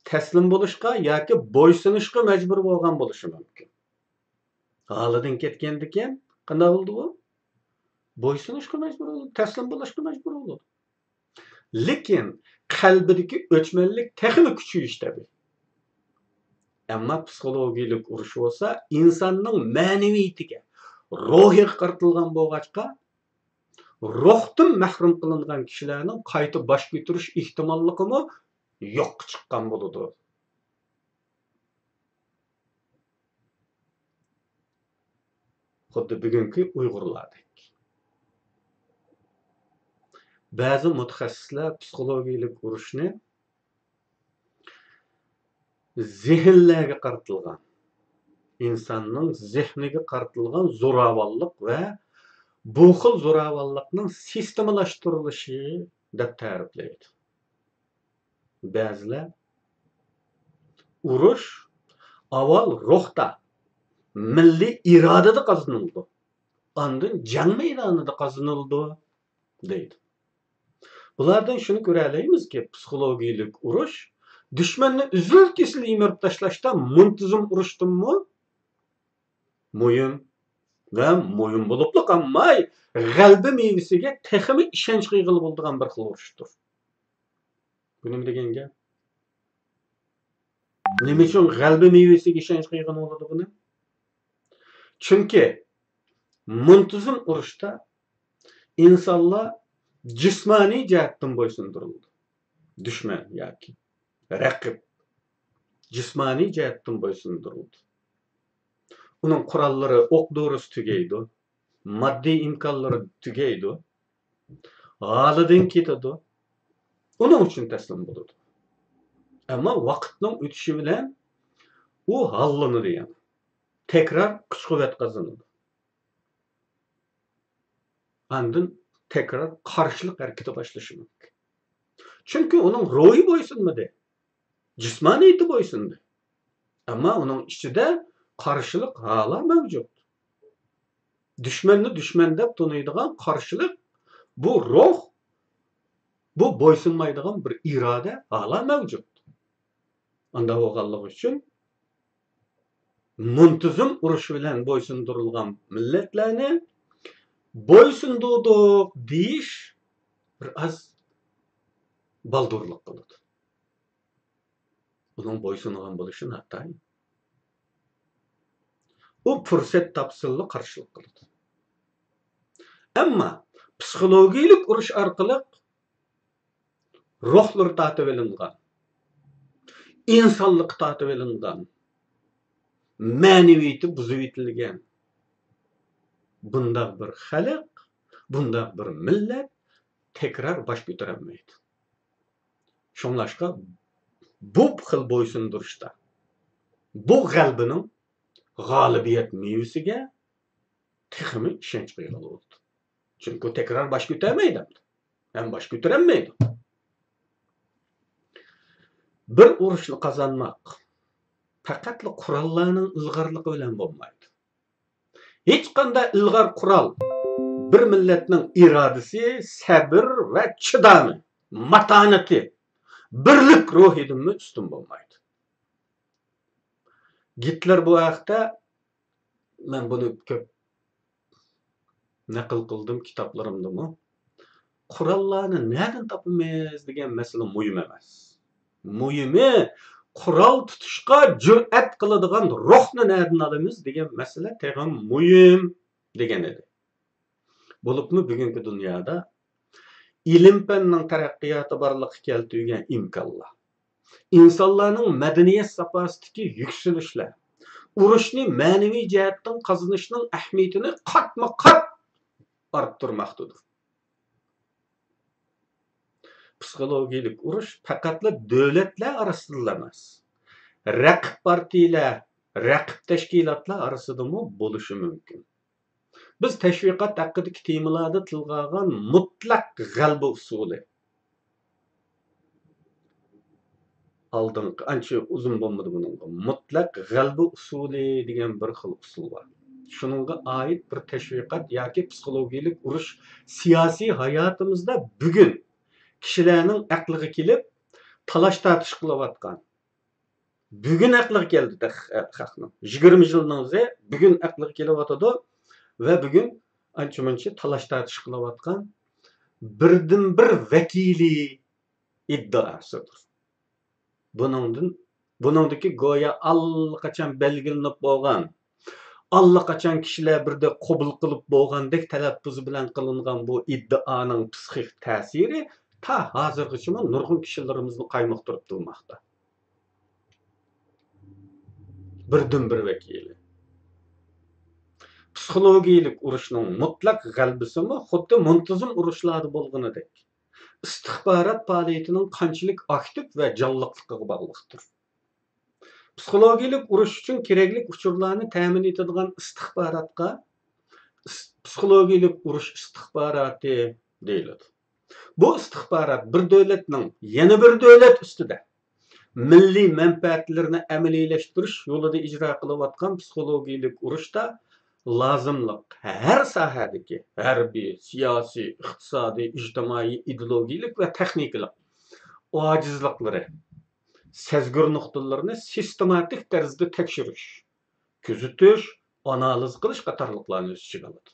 تەسلىم بولۇشقا ياكى بويسۇنۇشقا مەجبۇر بولغان بولۇشى مۇمكىن. ھالىدىن كەتكەندىكىن قانداق بولىدۇ بۇ؟ بويسۇنۇشقا مەجبۇر بولىدۇ، تەسلىم بولۇشقا مەجبۇر بولىدۇ. لېكىن قەلبىدىكى ئۆچمەنلىك تېخىمۇ كۈچىيىش تەبىئىي. ئەمما پسىخولوگىيىلىك ئۇرۇش بولسا ئىنساننىڭ مەنىۋىيىتىگە، روھىغا قارىتىلغان بولغاچقا، روھتىن مەھرۇم قىلىنغان كىشىلەرنىڭ قايتا باش كۆتۈرۈش ئېھتىماللىقىمۇ يوققا چىققان بولىدۇ. خۇددى بۈگۈنكى ئۇيغۇرلاردەك. بەزى مۇتەخەسسىسلەر پسىخولوگىيىلىك ئۇرۇشنى زېھىنلەرگە قارىتىلغان، ئىنساننىڭ زېھنىگە قارىتىلغان زوراۋانلىق ۋە بۇ خىل زوراۋانلىقنىڭ سىستېمىلاشتۇرۇلۇشى دەپ تەرىپلەيدۇ. بەزىلەر ئۇرۇش ئاۋۋال روھتا، مىللىي ئىرادىدە قازىنىلىدۇ، ئاندىن جەڭ مەيدانىدا قازىنىلىدۇ، دەيدۇ. بۇلاردىن شۇنى كۆرەلەيمىزكى، پسىخولوگىيىلىك ئۇرۇش دۈشمەننى ئۈزۈل-كېسىل يىمىرىپ تاشلاشتا مۇنتىزىم ئۇرۇشتىنمۇ مۇھىم ۋە مۇھىم بولۇپلا قالماي، غەلىبە مېۋىسىگە تېخىمۇ ئىشەنچ قىلغىلى بولىدىغان بىر خىل ئۇرۇشتۇر. بۇ نېمە دېگەن گەپ؟ نېمە ئۈچۈن غەلىبە مېۋىسىگە ئىشەنچ قىلغىلى بولىدۇ بۇنى؟ چۈنكى مۇنتىزىم ئۇرۇشتا ئىنسانلار جىسمانىي جەھەتتىن بويسۇندۇرۇلىدۇ. دۈشمەن ياكى رەقىب جىسمانىي جەھەتتىن بويسۇندۇرۇلىدۇ. ئۇنىڭ قوراللىرى، ئوق دورىسى تۈگەيدۇ، ماددىي ئىمكانلىرى تۈگەيدۇ، ھالىدىن كېتىدۇ. ئۇنىڭ ئۈچۈن تەسلىم بولىدۇ. ئەمما ۋاقىتنىڭ ئۆتۈشى بىلەن ئۇ ھاللىنىدۇ يەنە. تەكرار كۈچ-قۇۋۋەت قازىنىدۇ. ئاندىن تەكرار قارشىلىق ھەرىكىتى باشلىشى مۇمكىن. چۈنكى ئۇنىڭ روھى بويسۇنمىدى، جىسمانىيىتى بويسۇندى. ئەمما ئۇنىڭ ئىچىدە قارشىلىق ھالا مەۋجۇت. دۈشمەننى دۈشمەن دەپ تونۇيدىغان قارشىلىق، بۇ روھ، بۇ بويسۇنمايدىغان بىر ئىرادە ھالا مەۋجۇت. ئانداق بولغانلىقى ئۈچۈن مۇنتىزىم ئۇرۇش بىلەن بويسۇندۇرۇلغان مىللەتلەرنى بويسۇندۇردۇق دېيىش بىر ئاز بالدۇرلۇق قىلىدۇ. ئۇنىڭ بويسۇنغان بولۇشى ناتايىن. ئۇ پۇرسەت تاپسىلا قارشىلىق قىلىدۇ. ئەمما پسىخولوگىيىلىك ئۇرۇش ئارقىلىق روھلىرى تارتىۋېلىنغان، ئىنسانلىقى تارتىۋېلىنغان، مەنىۋىيىتى بۇزۇۋېتىلگەن بۇنداق بىر خەلق، بۇنداق بىر مىللەت تەكرار باش كۆتۈرەلمەيدۇ. شۇڭلاشقا بۇ خىل بويسۇندۇرۇشتا، بۇ غەلىبىنىڭ غالىبىيەت مېۋىسىگە تېخىمۇ ئىشەنچ قىلغىلى بولىدۇ. چۈنكى ئۇ تەكرار باش كۆتۈرمەيدۇ ئەمدى. ھەم باش كۆتۈرەلمەيدۇ. بىر ئۇرۇشنى قازانماق پەقەتلا قوراللارنىڭ ئىلغارلىقى بىلەن بولمايدۇ. ھېچقانداق ئىلغار قورال بىر مىللەتنىڭ ئىرادىسى، سەبرى ۋە چىدامى، ماتانىتى، بىرلىك روھىدىنمۇ ئۈستۈن بولمايدۇ. گىتلېر بۇ ھەقتە، مەن بۇنى كۆپ نەقىل قىلدىم كىتابلىرىمدىمۇ. قوراللارنى نەدىن تاپىمىز دېگەن مەسىلە مۇھىم ئەمەس. مۇھىمى، قورال تۇتۇشقا جۈرئەت قىلىدىغان روھنى نەدىن ئالىمىز دېگەن مەسىلە تېخىمۇ مۇھىم دېگەن ئىدى. بولۇپمۇ بۈگۈنكى دۇنيادا ئىلىم-پەننىڭ تەرەققىياتى بارلىققا كەلتۈرگەن ئىمكانلار، ئىنسانلارنىڭ مەدەنىيەت ساپاسىدىكى يۈكسىلىشلەر، ئۇرۇشنى مەنىۋى جەھەتتىن قازىنىشنىڭ ئەھمىيىتىنى قاتمۇ قات ئارتتۇرماقتىدۇر. پسىخولوگىيىلىك ئۇرۇش پەقەتلا دۆلەتلەر ئارىسىدىلا ئەمەس، رەقىب پارتىيىلەر، رەقىب تەشكىلاتلار ئارىسىدىمۇ بولۇشى مۇمكىن. بىز تەشۋىقات ھەققىدىكى تېمىلاردا تىلغا ئالغان مۇتلەق غەلىبە ئۇسۇلى، ئالدىنقى، ئانچە ئۇزۇن بولمىدى بۇنىڭغا، مۇتلەق غەلىبە ئۇسۇلى دېگەن بىر خىل ئۇسۇل بار. شۇنىڭغا ئائىت بىر تەشۋىقات ياكى پسىخولوگىيىلىك ئۇرۇش سىياسىي ھاياتىمىزدا بۈگۈن كىشىلەرنىڭ ئەقلىگە كېلىپ، تالاش-تارتىش قىلىۋاتقان، بۈگۈن ئەقلىگە كەلدى خەقنىڭ. يىگىرمە يىلنىڭ ئۆزى بۈگۈن ئەقلىگە كېلىۋاتىدۇ ۋە بۈگۈن ئانچە-مۇنچە تالاش-تارتىش قىلىۋاتقان بىردىنبىر ۋەكىلى ئىددىئاسىدۇر. بۇنىڭدىن، بۇنىڭدىكى گويا ئاللىقاچان بەلگىلىنىپ بولغان، ئاللىقاچان كىشىلەر بىردەك قوبۇل قىلىپ بولغاندەك تەلەپپۇز بىلەن قىلىنغان بۇ ئىددىئانىڭ پسىخىك تەسىرى تا ھازىرغىچىمۇ نۇرغۇن كىشىلىرىمىزنى قايمۇقتۇرۇپ تۇرماقتا. بىردىنبىر ۋەكىلى. پسىخولوگىيىلىك ئۇرۇشنىڭ مۇتلەق غەلىبىسىمۇ خۇددى مۇنتىزىم ئۇرۇشلاردا بولغىنىدەك، ئىستىخبارات پائالىيىتىنىڭ قانچىلىك ئاكتىپ ۋە جانلىقلىقىغا باغلىقتۇر. پسىخولوگىيىلىك ئۇرۇش ئۈچۈن كېرەكلىك ئۇچۇرلارنى تەمىن ئېتىدىغان ئىستىخباراتقا ئىس-، پسىخولوگىيىلىك ئۇرۇش ئىستىخباراتى دېيىلىدۇ. بۇ ئىستىخبارات بىر دۆلەتنىڭ يەنە بىر دۆلەت ئۈستىدە مىللىي مەنپەئەتلىرىنى ئەمەلىيلەشتۈرۈش يولىدا ئىجرا قىلىۋاتقان پسىخولوگىيىلىك ئۇرۇشتا لازىملىق ھەر ساھەدىكى ھەربىي، سىياسىي، ئىقتىسادىي، ئىجتىمائىي، ئىدېئولوگىيىلىك ۋە تېخنىكىلىق ئاجىزلىقلىرى، سەزگۈر نۇقتىلىرىنى سىستېماتىك تەرزدە تەكشۈرۈش، كۆزىتىش، ئانالىز قىلىش قاتارلىقلارنى ئۆز ئىچىگە ئالىدۇ.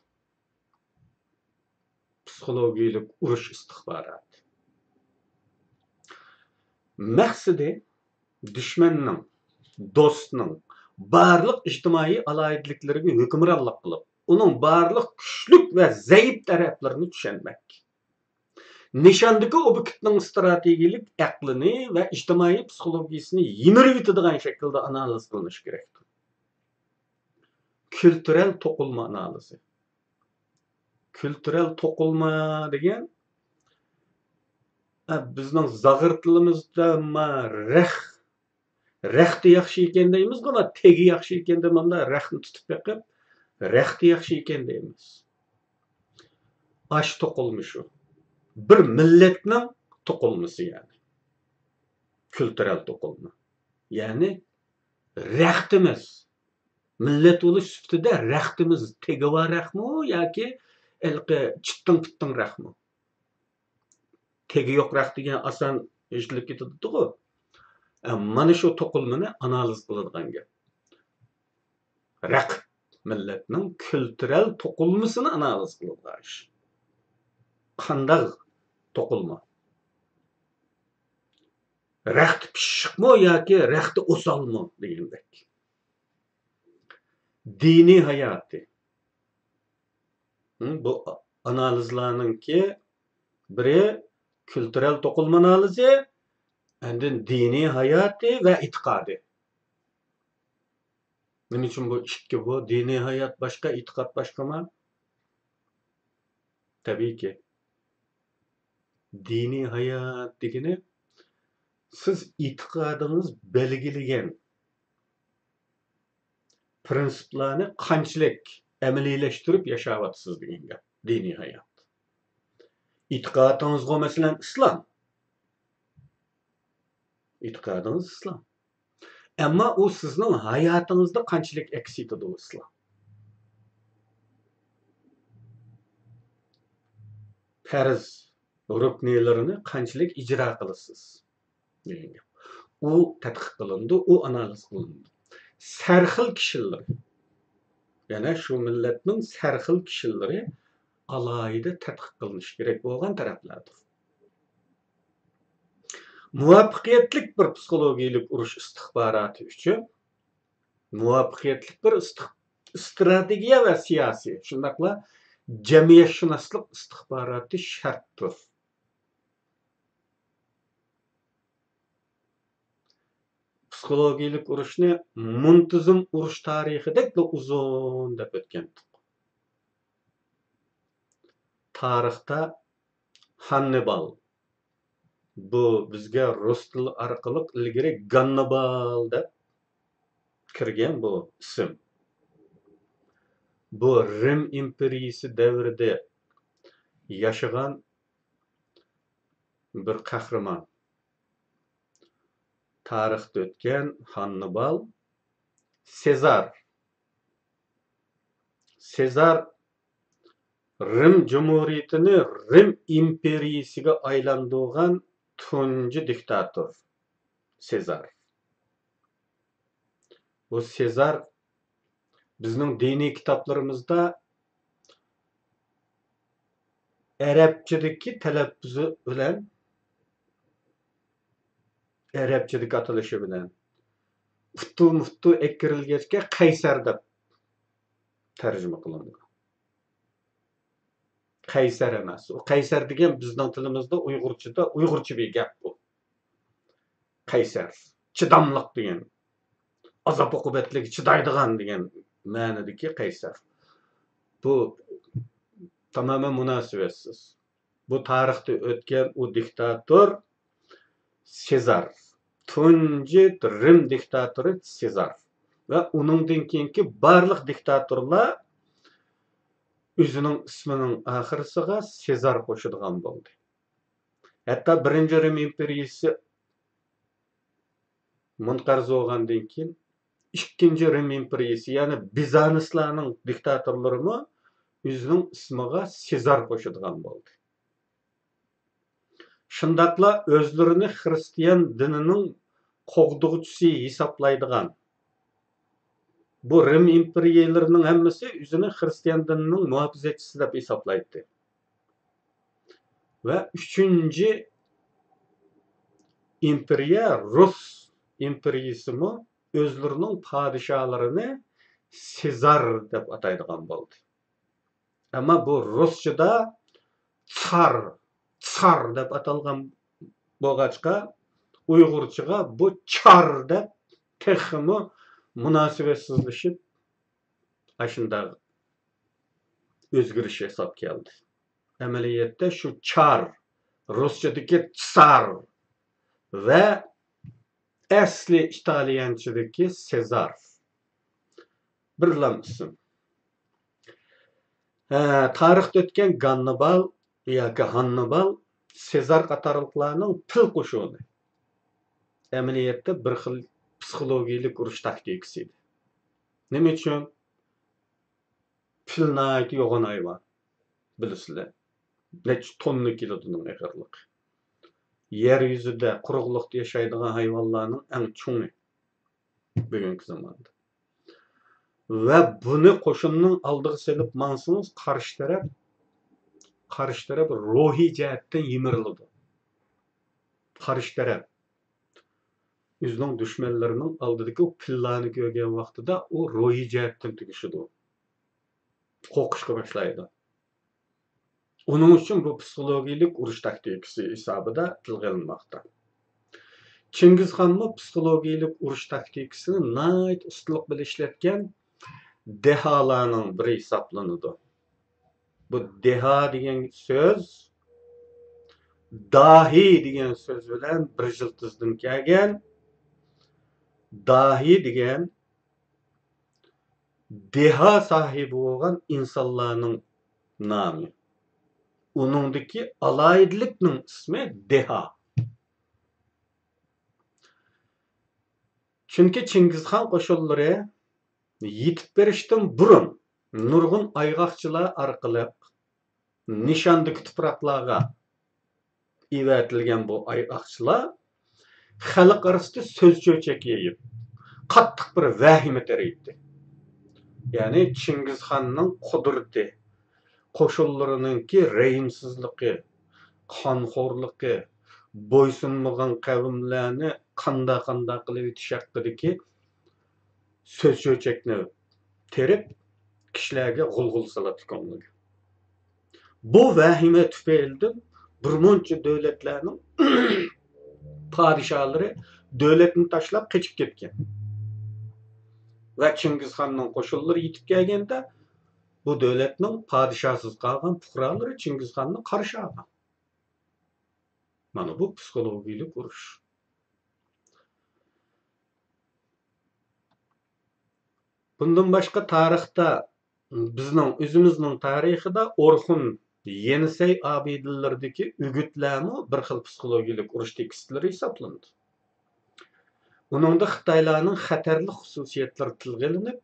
پسىخولوگىيىلىك ئۇرۇش ئىستىخباراتى. مەقسىتى، دۈشمەننىڭ، دوستنىڭ بارلىق ئىجتىمائىي ئالاھىدىلىكلىرىگە ھۆكۈمرانلىق قىلىپ، ئۇنىڭ بارلىق كۈچلۈك ۋە زەئىپ تەرەپلىرىنى چۈشەنمەك. نىشاندىكى ئوبيېكتنىڭ ئىستراتېگىيىلىك ئەقلىنى ۋە ئىجتىمائىي پسىخولوگىيىسىنى يىمىرىۋېتىدىغان شەكىلدە ئانالىز قىلىنىشى كېرەكتۇر. كۈلتۈرەل توقۇلما ئانالىزى. كۈلتۈرەل توقۇلما دېگەن، ئە، بىزنىڭ زاغرا تىلىمىزدا ما رەخ، رەختى ياخشى ئىكەن دەيمىزغۇ، ما تېگى ياخشى ئىكەن دەپ، مانا رەخنى تۇتۇپ بېقىپ، رەختى ياخشى ئىكەن دەيمىز. ئاشۇ توقۇلما شۇ. بىر مىللەتنىڭ توقۇلمىسى يەنى. كۈلتۈرەل توقۇلما. يەنى رەختىمىز. مىللەت بولۇش سۈپىتىدە رەختىمىز تېگى بار رەخمۇ ياكى ھېلىقى چىتتىڭ پىتتىڭ رەخمۇ؟ تېگى يوق رەخ دېگەن ئاسان ئېيتىلىپ كېتىدىغۇ. ئە، مانا شۇ توقۇلمىنى ئانالىز قىلىدىغان گەپ. رەقىب مىللەتنىڭ كۈلتۈرەل توقۇلمىسىنى ئانالىز قىلىدىغان ئىش. قانداق توقۇلما؟ رەختى پىششىقمۇ ياكى رەختى ئوسالمۇ دېگەندەك. دىنىي ھاياتى. ھە، بۇ ئانالىزلارنىڭكى بىرى كۈلتۈرەل توقۇلما ئانالىزى، ئاندىن دىنىي ھاياتى ۋە ئېتىقادى. نېمە ئۈچۈن بۇ ئىككى بۇ؟ دىنىي ھايات باشقا، ئېتىقاد باشقىما؟ تەبىئىيكى. دىنىي ھايات دېگىنى، سىز ئېتىقادىڭىز بەلگىلىگەن پىرىنسىپلارنى قانچىلىك ئەمەلىيلەشتۈرۈپ ياشاۋاتىسىز دېگەن گەپ، دىنىي ھايات. ئېتىقادىڭىزغۇ، مەسىلەن، ئىسلام. ئېتىقادىڭىز ئىسلام. ئەمما ئۇ سىزنىڭ ھاياتىڭىزدا قانچىلىك ئەكس ئېتىدۇ ئىسلام؟ پەرز رۇكنىلىرىنى قانچىلىك ئىجرا قىلىسىز؟ دېگەن گەپ. ئۇ تەتقىق قىلىنىدۇ، ئۇ ئانالىز قىلىنىدۇ. سەرخىل كىشىلىرى، يەنى شۇ مىللەتنىڭ سەرخىل كىشىلىرى ئالاھىدە تەتقىق قىلىنىشى كېرەك بولغان تەرەپلەردۇر. مۇۋەپپەقىيەتلىك بىر پسىخولوگىيەلىك ئۇرۇش ئىستىخباراتى ئۈچۈن مۇۋەپپەقىيەتلىك بىر ئىستىخ-، ئىستراتېگىيە ۋە سىياسىي، شۇنداقلا جەمئىيەتشۇناسلىق ئىستىخباراتى شەرتتۇر. پسىخولوگىيەلىك ئۇرۇشنى مۇنتىزىم ئۇرۇش تارىخىدەكلا ئۇزۇن دەپ ئۆتكەنتۇق. تارىختا ھاننىبال، بۇ بىزگە رۇس تىلى ئارقىلىق ئىلگىرى گاننىبال دەپ كىرگەن بۇ ئىسىم. بۇ رىم ئىمپېرىيىسى دەۋرىدە ياشىغان بىر قەھرىمان. تارىختا ئۆتكەن ھاننىبال، سېزار. سېزار رىم جۇمھۇرىيىتىنى رىم ئىمپېرىيىسىگە ئايلاندۇرغان تۇنجى دىكتاتور. سېزار. بۇ سېزار بىزنىڭ دىنىي كىتابلىرىمىزدا ئەرەبچىدىكى تەلەپپۇزى بىلەن، ئەرەبچىدىكى ئاتىلىشى بىلەن ئۇتتۇ مۇتتۇ ئەكىرىلگەچكە قەيسەر دەپ تەرجىمە قىلىنغان. قەيسەر ئەمەس. ئۇ قەيسەر دېگەن بىزنىڭ تىلىمىزدا ئۇيغۇرچىدا، ئۇيغۇرچە بىر گەپ بۇ. قەيسەر. چىداملىق دېگەن. ئازاب-ئوقۇبەتلىككە چىدايدىغان دېگەن مەنىدىكى قەيسەر. بۇ تامامەن مۇناسىۋەتسىز. بۇ تارىختا ئۆتكەن ئۇ دىكتاتور سېزار. تۇنجى رىم دىكتاتورى سېزار. ۋە ئۇنىڭدىن كېيىنكى بارلىق دىكتاتورلار ئۆزىنىڭ ئىسمىنىڭ ئاخىرىسىغا سېزار قوشىدىغان بولدى. ھەتتا بىرىنچى رىم ئىمپېرىيىسى مۇنقەرز بولغاندىن كېيىن، ئىككىنچى رىم ئىمپېرىيىسى، يەنى بىزانسلارنىڭ دىكتاتورلىرىمۇ ئۆزىنىڭ ئىسمىغا سېزار قوشىدىغان بولدى. شۇنداقلا ئۆزلىرىنى خىرىستىيان دىنىنىڭ قوغدىغۇچىسى ھېسابلايدىغان، بۇ رىم ئىمپېرىيىلىرىنىڭ ھەممىسى ئۆزىنى خىرىستىيان دىنىنىڭ مۇھاپىزەتچىسى دەپ ھېسابلايتتى. ۋە ئۈچىنچى ئىمپېرىيە، رۇس ئىمپېرىيىسىمۇ ئۆزلىرىنىڭ پادىشاھلىرىنى سېزار دەپ ئاتايدىغان بولدى. ئەمما بۇ رۇسچىدا چار، چار دەپ ئاتالغان بولغاچقا، ئۇيغۇرچىغا بۇ چار دەپ تېخىمۇ مۇناسىۋەتسىزلىشىپ، ئاشۇنداق ئۆزگىرىش ياساپ كەلدى. ئەمەلىيەتتە شۇ چار، رۇسچىدىكى تسار ۋە ئەسلى ئىتالىيەنچىدىكى سېزار بىرلا ئىسىم. ھە، تارىختا ئۆتكەن گاننىبال ياكى ھاننىبال، سېزار قاتارلىقلارنىڭ پىل قوشۇنى ئەمەلىيەتتە بىر خىل پسىخولوگىيەلىك ئۇرۇش تاكتىكىسى ئىدى. نېمە ئۈچۈن؟ پىل ناھايىتى يوغان ھايۋان، بىلىسىلەر. نەچچە توننا كېلىدۇ ئۇنىڭ ئېغىرلىقى. يەر يۈزىدە، قۇرۇقلۇقتا ياشايدىغان ھايۋانلارنىڭ ئەڭ چوڭى بۈگۈنكى زاماندا. ۋە بۇنى قوشۇننىڭ ئالدىغا سېلىپ ماڭسىڭىز، قارشى تەرەپ، قارشى تەرەپ روھىي جەھەتتىن يىمىرىلىدۇ. قارشى تەرەپ ئۆزىنىڭ دۈشمەنلىرىنىڭ ئالدىدىكى ئۇ پىللارنى كۆرگەن ۋاقتىدا ئۇ روھىي جەھەتتىن تۈگىشىدۇ. قورقۇشقا باشلايدۇ. ئۇنىڭ ئۈچۈن بۇ پسىخولوگىيەلىك ئۇرۇش تاكتىكىسى ھېسابىدا تىلغا ئېلىنماقتا. چىڭگىزخانمۇ پسىخولوگىيەلىك ئۇرۇش تاكتىكىسىنى ناھايىتى ئۇستىلىق بىلەن ئىشلەتكەن دېھالارنىڭ بىرى ھېسابلىنىدۇ. بۇ دېھا دېگەن سۆز داھىي دېگەن سۆز بىلەن بىر يىلتىزدىن كەلگەن. داھىي دېگەن دېھا ساھىبى بولغان ئىنسانلارنىڭ نامى. ئۇنىڭدىكى ئالاھىدىلىكنىڭ ئىسمى دېھا. چۈنكى چىڭگىزخان قوشۇنلىرى يېتىپ بېرىشتىن بۇرۇن نۇرغۇن ئايغاقچىلار ئارقىلىق نىشاندىكى تۇپراقلارغا ئېۋەتىلگەن بۇ ئايغاقچىلار خەلق ئارىسىدا سۆز چۆچەك يېيىپ، قاتتىق بىر ۋەھىمە تېرىيتتى. يەنى چىڭگىزخاننىڭ قۇدرىتى، قوشۇنلىرىنىڭكى رەھىمسىزلىكى، قانخورلۇقى، بويسۇنمىغان قەۋملەرنى قانداق-قانداق قىلىۋېتىش ھەققىدىكى سۆز-چۆچەكنى تېرىپ، كىشىلەرگە غۇلغۇلا سالاتتى كۆڭلىگە. بۇ ۋەھىمە تۈپەيلىدىن بىر مۇنچە دۆلەتلەرنىڭ پادىشاھلىرى دۆلەتنى تاشلاپ قېچىپ كەتكەن. ۋە چىڭگىزخاننىڭ قوشۇنلىرى يېتىپ كەلگەندە، بۇ دۆلەتنىڭ پادىشاھسىز قالغان پۇقرالىرى چىڭگىزخاننى قارشى ئالغان. مانا بۇ پسىخولوگىيىلىك ئۇرۇش. بۇندىن باشقا تارىختا، بىزنىڭ ئۆزىمىزنىڭ تارىخىدا ئورخۇن يېنىسەي ئابىدىلىرىدىكى ئۈگۈتلەرمۇ بىر خىل پسىخولوگىيىلىك ئۇرۇش تېكىستلىرى ھېسابلىنىدۇ. ئۇنىڭدا خىتايلارنىڭ خەتەرلىك خۇسۇسىيەتلىرى تىلغا ئېلىنىپ،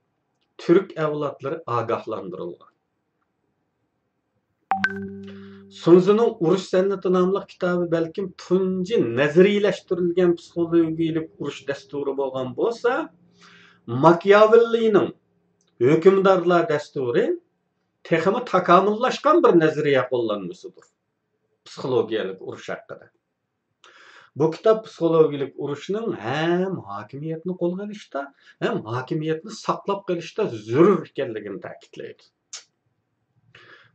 تۈرك ئەۋلادلىرى ئاگاھلاندۇرۇلغان. سۇنزىنىڭ ئۇرۇش سەنئىتى ناملىق كىتابى بەلكىم تۇنجى نەزەرىيلەشتۈرۈلگەن پسىخولوگىيىلىك ئۇرۇش دەستۇرى بولغان بولسا، ماكىياۋېللىنىڭ ھۆكۈمدارلار دەستۇرى تېخىمۇ تاكامۇللاشقان بىر نەزەرىيە قوللانمىسىدۇر پسىخولوگىيەلىك ئۇرۇش ھەققىدە. بۇ كىتاب پسىخولوگىيىلىك ئۇرۇشنىڭ ھەم ھاكىمىيەتنى قولغا ئېلىشتا، ھەم ھاكىمىيەتنى ساقلاپ قېلىشتا زۆرۈر ئىكەنلىكىنى تەكىتلەيدۇ.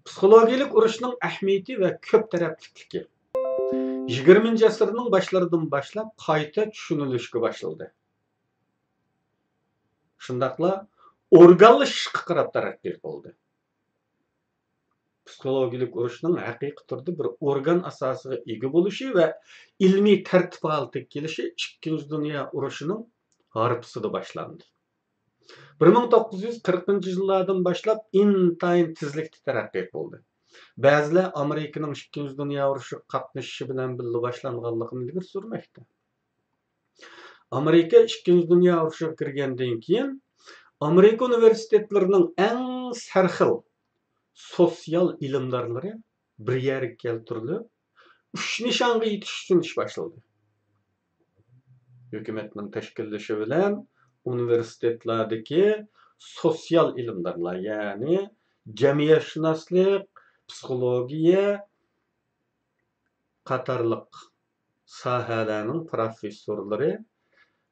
پسىخولوگىيىلىك ئۇرۇشنىڭ ئەھمىيىتى ۋە كۆپ تەرەپلىكلىكى يىگىرمىنچى ئەسىرنىڭ باشلىرىدىن باشلاپ قايتا چۈشىنىلىشكە باشلىدى. شۇنداقلا ئورگانلىشىشقا قاراپ تەرەققىي قىلدى. پسىخولوگىيىلىك ئۇرۇشنىڭ ھەقىقىي تۈردە بىر ئورگان ئاساسىغا ئىگە بولۇشى ۋە ئىلمىي تەرتىپ ھالىتىگە كېلىشى ئىككىنچى دۇنيا ئۇرۇشىنىڭ ھارپىسىدا باشلاندى. بىر مىڭ توققۇز يۈز قىرىقىنچى يىللاردىن باشلاپ ئىنتايىن تېزلىكتە تەرەققىي قىلدى. بەزىلەر ئامېرىكىنىڭ ئىككىنچى دۇنيا ئۇرۇشىغا قاتنىشىشى بىلەن بىللە باشلانغانلىقىنى ئىلگىرى سۈرمەكتە. ئامېرىكا ئىككىنچى دۇنيا ئۇرۇشىغا كىرگەندىن كېيىن، ئامېرىكا ئۇنىۋېرسىتېتلىرىنىڭ ئەڭ سەرخىل سوتسىيال ئىلىمدارلىرى بىر يەرگە كەلتۈرۈلۈپ، ئۈچ نىشانغا يېتىش ئۈچۈن ئىش باشلىدى. ھۆكۈمەتنىڭ تەشكىللىشى بىلەن ئۇنىۋېرسىتېتلاردىكى سوتسىيال ئىلىمدارلار، يەنى جەمئىيەتشۇناسلىق، پسىخولوگىيە قاتارلىق ساھەلەرنىڭ پروفېسسورلىرى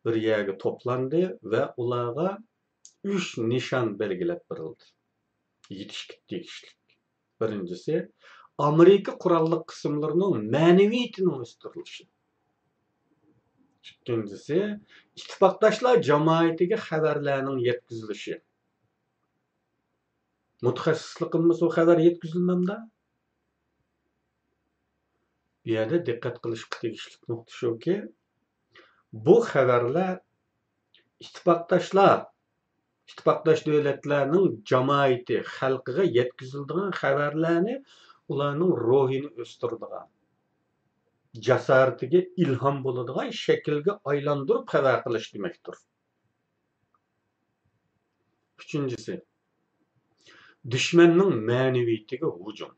بىر يەرگە توپلاندى ۋە ئۇلارغا ئۈچ نىشان بەلگىلەپ بېرىلدى. يېتىشكە تېگىشلىك. بىرىنچىسى، ئامېرىكا قوراللىق قىسىملىرىنىڭ مەنىۋىيىتىنىڭ ئۆستۈرۈلۈشى. ئىككىنچىسى، ئىتتىپاقداشلار جامائىتىگە خەۋەرلەرنىڭ يەتكۈزۈلۈشى. مۇتەخەسسىسلىقىممۇ شۇ خەۋەر يەتكۈزۈلمەمدۇ؟ بۇ يەردە دىققەت قىلىشقا تېگىشلىك نۇقتا شۇكى، بۇ خەۋەرلەر ئىتتىپاقداشلار، ئىتتىپاقداش دۆلەتلەرنىڭ جامائىتى، خەلقىگە يەتكۈزۈلىدىغان خەۋەرلەرنى ئۇلارنىڭ روھىنى ئۆستۈرىدىغان، جاسارىتىگە ئىلھام بولىدىغان شەكىلگە ئايلاندۇرۇپ خەۋەر قىلىش دېمەكتۇر. ئۈچىنچىسى، دۈشمەننىڭ مەنىۋىيىتىگە ھۇجۇم.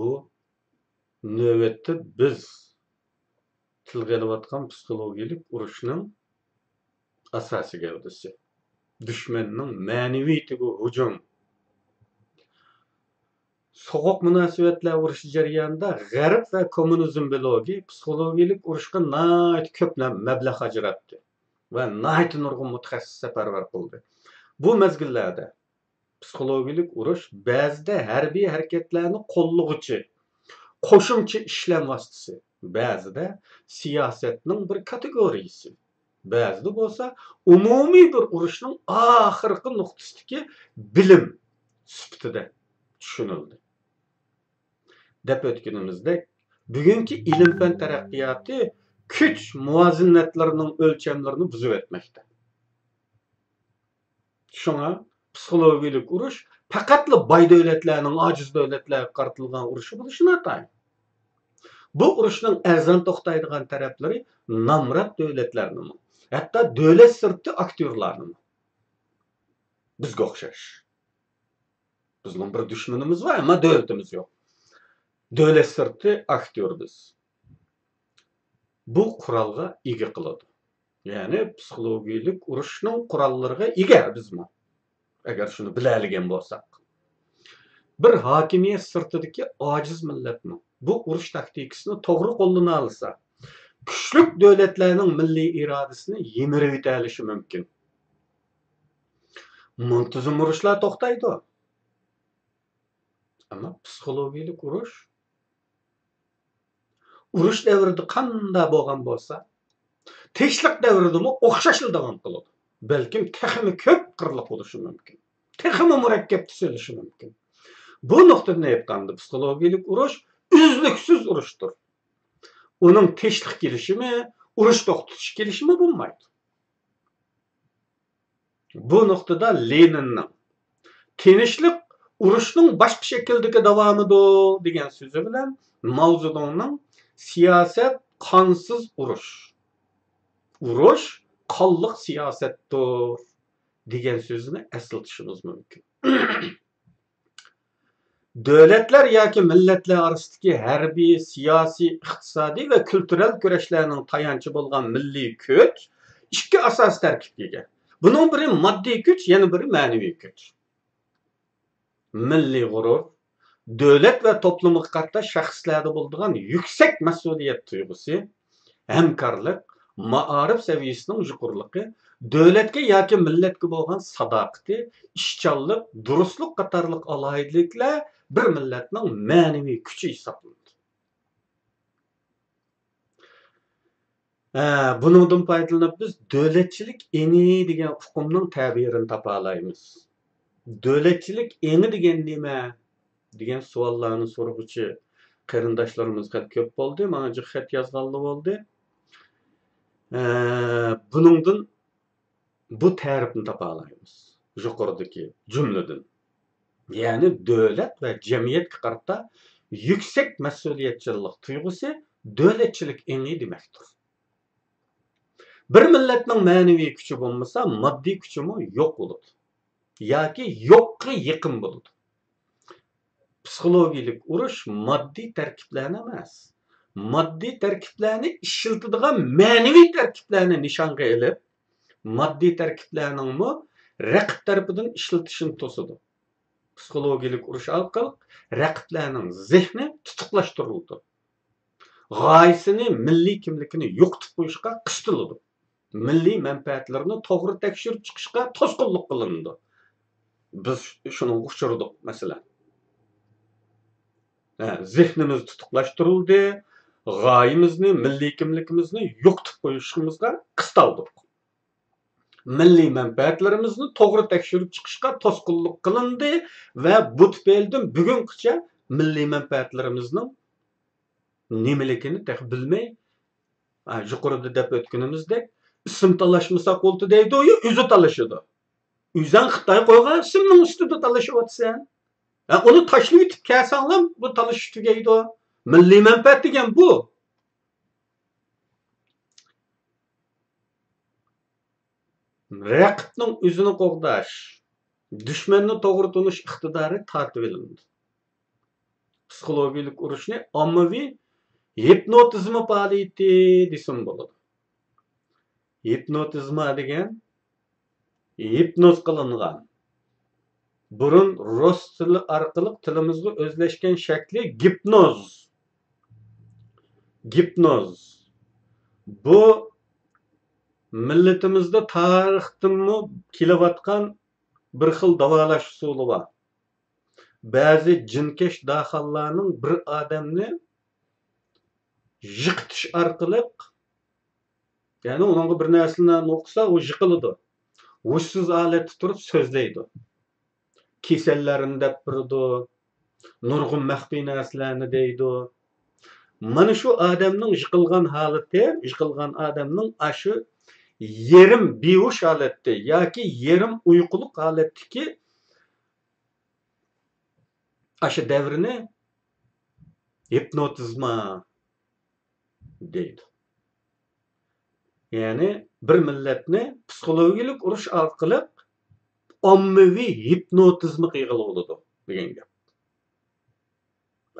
بۇ نۆۋەتتە بىز تىلغا ئېلىۋاتقان پسىخولوگىيىلىك ئۇرۇشنىڭ ئاساسىي گەۋدىسى. دۈشمەننىڭ مەنىۋىيىتىگە ھۇجۇم. سوغۇق مۇناسىۋەتلەر ئۇرۇشى جەريانىدا غەرب ۋە كوممۇنىزم بلوگى پسىخولوگىيىلىك ئۇرۇشقا ناھايىتى كۆپ مەبلەغ ئاجراتتى ۋە ناھايىتى نۇرغۇن مۇتەخەسسىس سەپەرۋەر قىلدى. بۇ مەزگىللەردە پسىخولوگىيىلىك ئۇرۇش بەزىدە ھەربىي ھەرىكەتلەرنى قوللىغۇچى، قوشۇمچە ئىشلەم ۋاسىتىسى، بەزىدە سىياسەتنىڭ بىر كاتېگورىيىسى، بەزىدە بولسا ئومۇمىي بىر ئۇرۇشنىڭ ئاخىرقى نۇقتىسىدىكى بىلىم سۈپىتىدە چۈشىنىلدى. دەپ ئۆتكىنىمىزدەك، بۈگۈنكى ئىلىم-پەن تەرەققىياتى كۈچ مۇۋازىنەتلىرىنىڭ ئۆلچەملىرىنى بۇزۇۋەتمەكتە. شۇڭا پسىخولوگىيىلىك ئۇرۇش پەقەتلا باي دۆلەتلەرنىڭ ئاجىز دۆلەتلەرگە قارىتىلغان ئۇرۇشى بولۇشى ناتايىن. بۇ ئۇرۇشنىڭ ئەرزان توختايدىغان تەرەپلىرى نامرات دۆلەتلەرنىمۇ، ھەتتا دۆلەت سىرتى ئاكتيورلارنىمۇ بىزگە ئوخشاش. بىزنىڭ بىر دۈشمىنىمىز بار، ئەمما دۆلىتىمىز يوق. دۆلەت سىرتى ئاكتيور بىز. بۇ قورالغا ئىگە قىلىدۇ. يەنى پسىخولوگىيىلىك ئۇرۇشنىڭ قوراللىرىغا ئىگە بىزمۇ. ئەگەر شۇنى بىلەلىگەن بولساق. بىر ھاكىمىيەت سىرتىدىكى ئاجىز مىللەتمۇ بۇ ئۇرۇش تاكتىكىسىنى توغرا قوللىنالىسا، كۈچلۈك دۆلەتلەرنىڭ مىللىي ئىرادىسىنى يىمىرىۋېتەلىشى مۇمكىن. مۇنتىزىم ئۇرۇشلار توختايدۇ. ئەمما پسىخولوگىيەلىك ئۇرۇش، ئۇرۇش دەۋرىدە قانداق بولغان بولسا، تىنچلىق دەۋرىدىمۇ ئوخشاشلا داۋام قىلىدۇ. بەلكىم تېخىمۇ كۆپ قىرلىق بولۇشى مۇمكىن. تېخىمۇ مۇرەككەپ تۈزۈلۈشى مۇمكىن. بۇ نۇقتىدىن ئېيتقاندا، پسىخولوگىيەلىك ئۇرۇش ئۈزلۈكسىز ئۇرۇشتۇر. ئۇنىڭ تىنچلىق كېلىشىمى، ئۇرۇش توختىتىش كېلىشىمى بولمايدۇ. بۇ نۇقتىدا لېنىننىڭ «تىنچلىق ئۇرۇشنىڭ باشقا شەكىلدىكى داۋامىدۇر» دېگەن سۆزى بىلەن ماۋزېدۇڭنىڭ «سىياسەت قانسىز ئۇرۇش، ئۇرۇش قانلىق سىياسەتتۇر» دېگەن سۆزىنى ئەسلىتىشىمىز مۇمكىن. دۆلەتلەر ياكى مىللەتلەر ئارىسىدىكى ھەربىي، سىياسىي، ئىقتىسادىي ۋە كۈلتۈرەل كۈرەشلەرنىڭ تايانچى بولغان مىللىي كۈچ ئىككى ئاساسىي تەركىبكە ئىگە. بۇنىڭ بىرى ماددىي كۈچ، يەنە بىرى مەنىۋى كۈچ. مىللىي غۇرۇر، دۆلەت ۋە توپلۇمغا قارىتا شەخسلەردە بولىدىغان يۈكسەك مەسئۇلىيەت تۇيغۇسى، ھەمكارلىق، مائارىپ سەۋىيەسىنىڭ يۇقىرىلىقى، دۆلەتكە ياكى مىللەتكە بولغان ساداقىتى، ئىشچانلىق، دۇرۇسلۇق قاتارلىق ئالاھىدىلىكلەر بىر مىللەتنىڭ مەنىۋى كۈچى ھېسابلىنىدۇ. ھە، بۇنىڭدىن پايدىلىنىپ بىز دۆلەتچىلىك ئېڭى دېگەن ئۇقۇمنىڭ تەبىرىنى تاپالايمىز. دۆلەتچىلىك ئېڭى دېگەن نېمە؟ دېگەن سوئاللارنى سورىغۇچى قېرىنداشلىرىمىز خېلى كۆپ بولدى. ماڭا جىق خەت يازغانلا بولدى. ئە، بۇنىڭدىن بۇ تەرىپنى تاپالايمىز. يۇقىرىدىكى جۈملىدىن. يەنى دۆلەت ۋە جەمئىيەتكە قارىتا يۈكسەك مەسئۇلىيەتچانلىق تۇيغۇسى دۆلەتچىلىك ئېڭى دېمەكتۇر. بىر مىللەتنىڭ مەنىۋى كۈچى بولمىسا، ماددىي كۈچىمۇ يوق بولىدۇ. ياكى يوققا يېقىن بولىدۇ. پسىخولوگىيەلىك ئۇرۇش ماددىي تەركىبلەرنى ئەمەس، ماددىي تەركىبلەرنى ئىشلىتىدىغان مەنىۋى تەركىبلەرنى نىشانغا ئېلىپ، ماددىي تەركىبلەرنىڭمۇ رەقىب تەرىپىدىن ئىشلىتىشىنى توسىدۇ. پسىخولوگىيەلىك ئۇرۇش ئارقىلىق رەقىبلەرنىڭ زېھنى تۇتۇقلاشتۇرۇلىدۇ. غايىسىنى، مىللىي كىملىكىنى يوقىتىپ قويۇشقا قىستىلىدۇ. مىللىي مەنپەئەتلىرىنى توغرا تەكشۈرۈپ چىقىشقا توسقۇنلۇق قىلىنىدۇ. بىز شۇنىڭغا ئۇچرىدۇق، مەسىلەن. ھە، زېھنىمىز تۇتۇقلاشتۇرۇلدى، غايىمىزنى، مىللىي كىملىكىمىزنى يوقىتىپ قويۇشىمىزغا قىستالدۇق. مىللىي مەنپەئەتلىرىمىزنى توغرا تەكشۈرۈپ چىقىشقا توسقۇنلۇق قىلىندى ۋە بۇ تۈپەيلىدىن بۈگۈنگىچە مىللىي مەنپەئەتلىرىمىزنىڭ نېمىلىكىنى تېخى بىلمەي، ھە، يۇقىرىدا دەپ ئۆتكىنىمىزدەك، ئىسىم تالاشمىسا قۇلتى دەيدۇ، يا ئۆزى تالىشىدۇ. ئۆزەڭ خىتاي قويغان ئىسىمنىڭ ئۈستىدە تالىشىۋاتىسەن. ھە، ئۇنى تاشلىۋېتىپ كەلسەڭلار بۇ تالىشىش تۈگەيدۇ. مىللىي مەنپەئەت دېگەن بۇ. رەقىبنىڭ ئۆزىنى قوغداش، دۈشمەننى توغرا تونۇش ئىقتىدارى تارتىۋېلىنىدۇ. پسىخولوگىيەلىك ئۇرۇشنى ئاممىۋى ھىپنوتىزما پائالىيىتى دېسىمۇ بولىدۇ. ھىپنوتىزما دېگەن ھىپنوز قىلىنغان، بۇرۇن رۇس تىلى ئارقىلىق تىلىمىزغا ئۆزلەشكەن شەكلى گىپنوز. گىپنوز. بۇ مىللىتىمىزدە تارىختىنمۇ كېلىۋاتقان بىر خىل داۋالاش ئۇسۇلى بار. بەزى جىنكەش داخانلارنىڭ بىر ئادەمنى يىقىتىش ئارقىلىق، يەنى ئۇنىڭغا بىر نەرسىلەرنى ئوقۇسا، ئۇ يىقىلىدۇ. ھوشسىز ھالەتتە تۇرۇپ سۆزلەيدۇ. كېسەللەرنى دەپ بېرىدۇ. نۇرغۇن مەخپىي نەرسىلەرنى دەيدۇ. مانا شۇ ئادەمنىڭ يىقىلغان ھالىتى، يىقىلغان ئادەمنىڭ ئاشۇ يېرىم بىھوش ھالەتتە ياكى يېرىم ئۇيقۇلۇق ھالەتتىكى ئاشۇ دەۋرنى ھىپنوتىزما دەيدۇ. يەنى بىر مىللەتنى پسىخولوگىيەلىك ئۇرۇش ئارقىلىق ئاممىۋى ھىپنوتىزمغا ئىگە بولىدۇ دېگەن گەپ.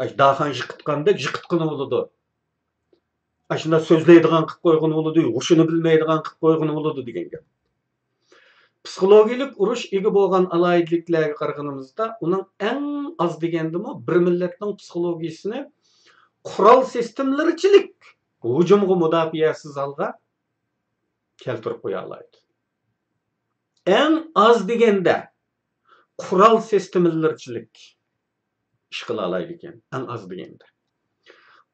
ئاشۇ داخان يىقىتقاندەك يىقىتقىلى بولىدۇ. ئاشۇنداق سۆزلەيدىغان قىلىپ قويغىلى بولىدۇ، ھوشىنى بىلمەيدىغان قىلىپ قويغىلى بولىدۇ دېگەن گەپ. پسىخولوگىيەلىك ئۇرۇش ئىگە بولغان ئالاھىدىلىكلەرگە قارىغىنىمىزدا، ئۇنىڭ ئەڭ ئاز دېگەندىمۇ بىر مىللەتنىڭ پسىخولوگىيىسىنى قورال سىستېمىلىرىچىلىك ھۇجۇمغا مۇداپىئەسىز ھالغا كەلتۈرۈپ قويالايدۇ. ئەڭ ئاز دېگەندە قورال سىستېمىلىرىچىلىك ئىش قىلالايدىكەن، ئەڭ ئاز دېگەندە.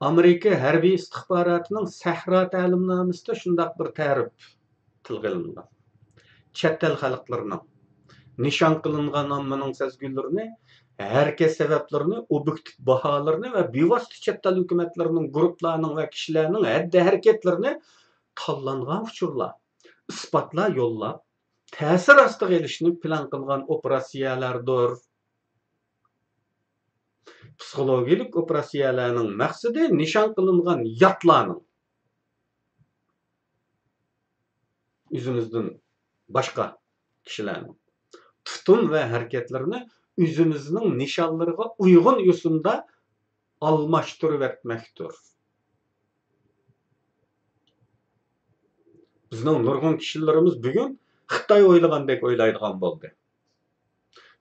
ئامېرىكا ھەربىي ئىستىخباراتىنىڭ سەھرا تەلىمنامىسىدە شۇنداق بىر تەرىپ تىلغا ئېلىنغان. چەت ئەل خەلقلىرىنىڭ نىشان قىلىنغان ئاممىنىڭ سەزگۈلىرىنى، ھەرىكەت سەۋەبلىرىنى، ئوبيېكتىپ باھالىرىنى ۋە بىۋاسىتە چەت ئەل ھۆكۈمەتلىرىنىڭ، گۇرۇپپىلارنىڭ ۋە كىشىلەرنىڭ ھەددى ھەرىكەتلىرىنى تاللانغان ئۇچۇرلار، ئىسپاتلار يوللاپ، تەسىر ئاستىغا ئېلىشنى پىلان قىلغان ئوپېراتسىيەلەردۇر. پسىخولوگىيەلىك ئوپېراتسىيەلەرنىڭ مەقسىتى نىشان قىلىنغان ياتلارنىڭ، ئۆزىمىزدىن باشقا كىشىلەرنىڭ تۇتۇم ۋە ھەرىكەتلىرىنى ئۆزىمىزنىڭ نىشانلىرىغا ئۇيغۇن يوسۇندا ئالماشتۇرۇۋەتمەكتۇر. بىزنىڭ نۇرغۇن كىشىلىرىمىز بۈگۈن خىتاي ئويلىغاندەك ئويلايدىغان بولدى.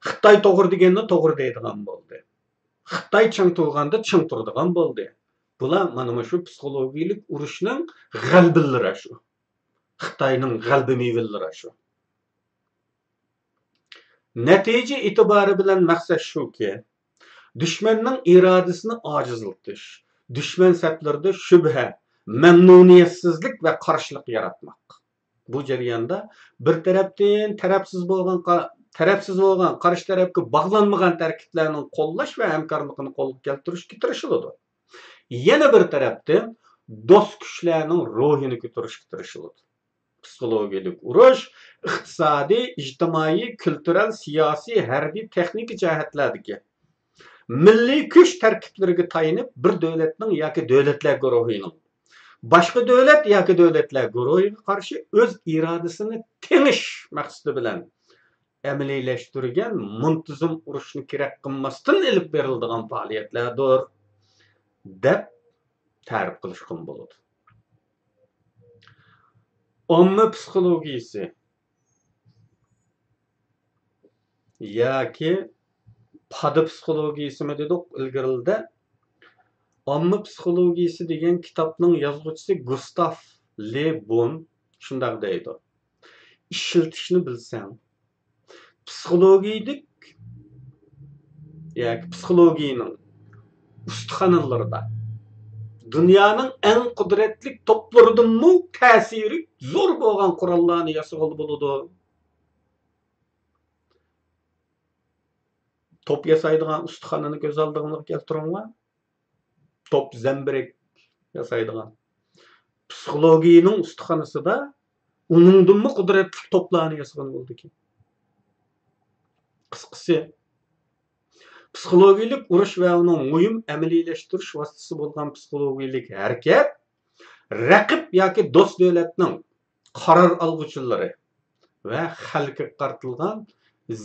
خىتاي توغرا دېگەننى توغرا دەيدىغان بولدى. خىتاي چىڭ تۇرغاندا چىڭ تۇرىدىغان بولدى. بۇلار مانا مۇشۇ پسىخولوگىيەلىك ئۇرۇشنىڭ غەلىبىلىرى شۇ. خىتاينىڭ غەلىبە مېۋىلىرى شۇ. نەتىجە ئېتىبارى بىلەن مەقسەت شۇكى، دۈشمەننىڭ ئىرادىسىنى ئاجىزلىتىش، دۈشمەن سەپلىرىدە شۈبھە، مەمنۇنىيەتسىزلىك ۋە قارشىلىق ياراتماق. بۇ جەرياندا بىر تەرەپتىن تەرەپسىز بولغان قا-، تەرەپسىز بولغان، قارشى تەرەپكە باغلانمىغان تەركىبلەرنىڭ قوللاش ۋە ھەمكارلىقىنى قولغا كەلتۈرۈشكە تىرىشىلىدۇ. يەنە بىر تەرەپتىن دوست كۈچلەرنىڭ روھىنى كۆتۈرۈشكە تىرىشىلىدۇ. پسىخولوگىيەلىك ئۇرۇش ئىقتىسادىي، ئىجتىمائىي، كۈلتۈرەل، سىياسىي، ھەربىي، تېخنىكا جەھەتلەردىكى مىللىي كۈچ تەركىبلىرىگە تايىنىپ، بىر دۆلەتنىڭ ياكى دۆلەتلەر گۇرۇھىنىڭ باشقا دۆلەت ياكى دۆلەتلەر گۇرۇھىغا قارشى ئۆز ئىرادىسىنى تېڭىش مەقسىتى بىلەن ئەمەلىيلەشتۈرگەن مۇنتىزىم ئۇرۇشنى كېرەك قىلماستىن ئېلىپ بېرىلىدىغان پائالىيەتلەردۇر، دەپ تەرىپ قىلىشقىمۇ بولىدۇ. ئامما پسىخولوگىيىسى ياكى پادا پسىخولوگىيىسىمۇ دېدۇق ئىلگىرىلىدە. ئامما پسىخولوگىيىسى دېگەن كىتابنىڭ يازغۇچىسى گۇستاف لې بون شۇنداق دەيدۇ: ئىشلىتىشنى بىلسەڭ، پسىخولوگىيىلىك ياكى پسىخولوگىيىنىڭ ئۇستىخانىلىرىدا دۇنيانىڭ ئەڭ قۇدرەتلىك توپلىرىدىنمۇ تەسىرى زور بولغان قوراللارنى ياسىغىلى بولىدۇ. توپ ياسايدىغان ئۇستىخانىنى كۆز ئالدىڭلارغا كەلتۈرۈڭلار. توپ، زەمبىرەك ياسايدىغان. پسىخولوگىيىنىڭ ئۇستىخانىسىدا ئۇنىڭدىنمۇ قۇدرەتلىك توپلارنى ياسىغىلى بولىدىكەن. قىسقىسى، پسىخولوگىيىلىك ئۇرۇش ۋە ئۇنىڭ مۇھىم ئەمەلىيلەشتۈرۈش ۋاسىتىسى بولغان پسىخولوگىيىلىك ھەرىكەت رەقىب ياكى دوست دۆلەتنىڭ قارار ئالغۇچىلىرى ۋە خەلقىگە قارىتىلغان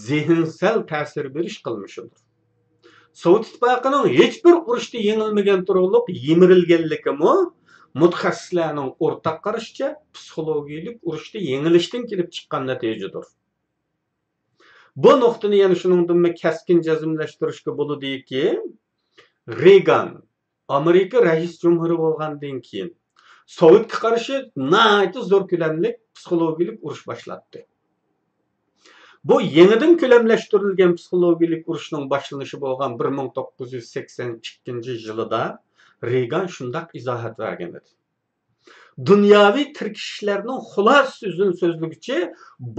زېھىنسەل تەسىر بېرىش قىلمىشىدۇر. سوۋېت ئىتتىپاقىنىڭ ھېچبىر ئۇرۇشتا يېڭىلمىگەن تۇرۇقلۇق يىمىرىلگەنلىكىمۇ مۇتەخەسسىسلەرنىڭ ئورتاق قارىشىچە پسىخولوگىيىلىك ئۇرۇشتا يېڭىلىشتىن كېلىپ چىققان نەتىجىدۇر. بۇ نۇقتىنى يەنە شۇنىڭدىنمۇ كەسكىن جەزملەشتۈرۈشكە بولىدۇكى، رېگان ئامېرىكا رەئىس جۇمھۇرى بولغاندىن كېيىن، سوۋېتكە قارشى ناھايىتى زور كۆلەملىك پسىخولوگىيىلىك ئۇرۇش باشلاتتى. بۇ يېڭىدىن كۆلەملەشتۈرۈلگەن پسىخولوگىيىلىك ئۇرۇشنىڭ باشلىنىشى بولغان بىر مىڭ توققۇز يۈز سەكسەن ئىككىنچى يىلىدا رېگان شۇنداق ئىزاھات بەرگەن ئىدى: دۇنياۋى تىركىشىشلەرنىڭ خۇلاسە سۆزىنى سۆزلىگۈچى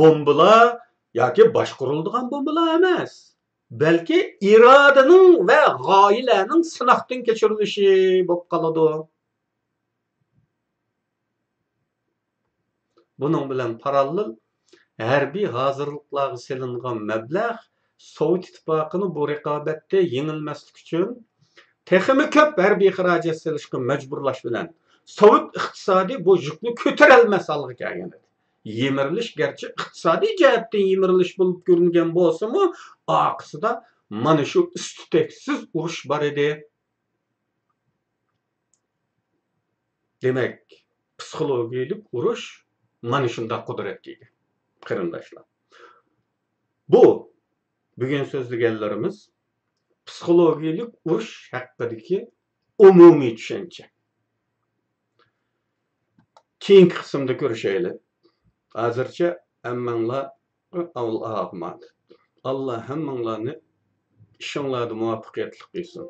بومبىلار ياكى باشقۇرۇلىدىغان بومبىلار ئەمەس، بەلكى ئىرادىنىڭ ۋە غايىلەرنىڭ سىناقتىن كەچۈرۈلۈشى بولۇپ قالىدۇ. بۇنىڭ بىلەن پاراللېل، ھەربىي ھازىرلىقلارغا سېلىنغان مەبلەغ سوۋېت ئىتتىپاقىنى بۇ رىقابەتتە يېڭىلمەسلىك ئۈچۈن تېخىمۇ كۆپ ھەربىي خىراجەت سېلىشقا مەجبۇرلاش بىلەن، سوۋېت ئىقتىسادى بۇ يۈكنى كۆتۈرەلمەس ھالغا كەلگەن ئىدى. يىمىرىلىش گەرچە ئىقتىسادىي جەھەتتىن يىمىرىلىش بولۇپ كۆرۈنگەن بولسىمۇ، ئارقىسىدا مانا شۇ ئۈستتەكسىز ئۇرۇش بار ئىدى. دېمەك، پسىخولوگىيىلىك ئۇرۇش مانا شۇنداق قۇدرەتكە ئىگە، قېرىنداشلار. بۇ بۈگۈن سۆزلىگەنلىرىمىز پسىخولوگىيەلىك ئۇرۇش ھەققىدىكى ئومۇمىي چۈشەنچە. كېيىنكى قىسىمدا كۆرۈشەيلى. ھازىرچە ھەممىڭلارغا ئاللاھا ئامانەت. ئاللا ھەممىڭلارنى ئىشىڭلاردا مۇۋەپپەقىيەتلىك قىلسۇن.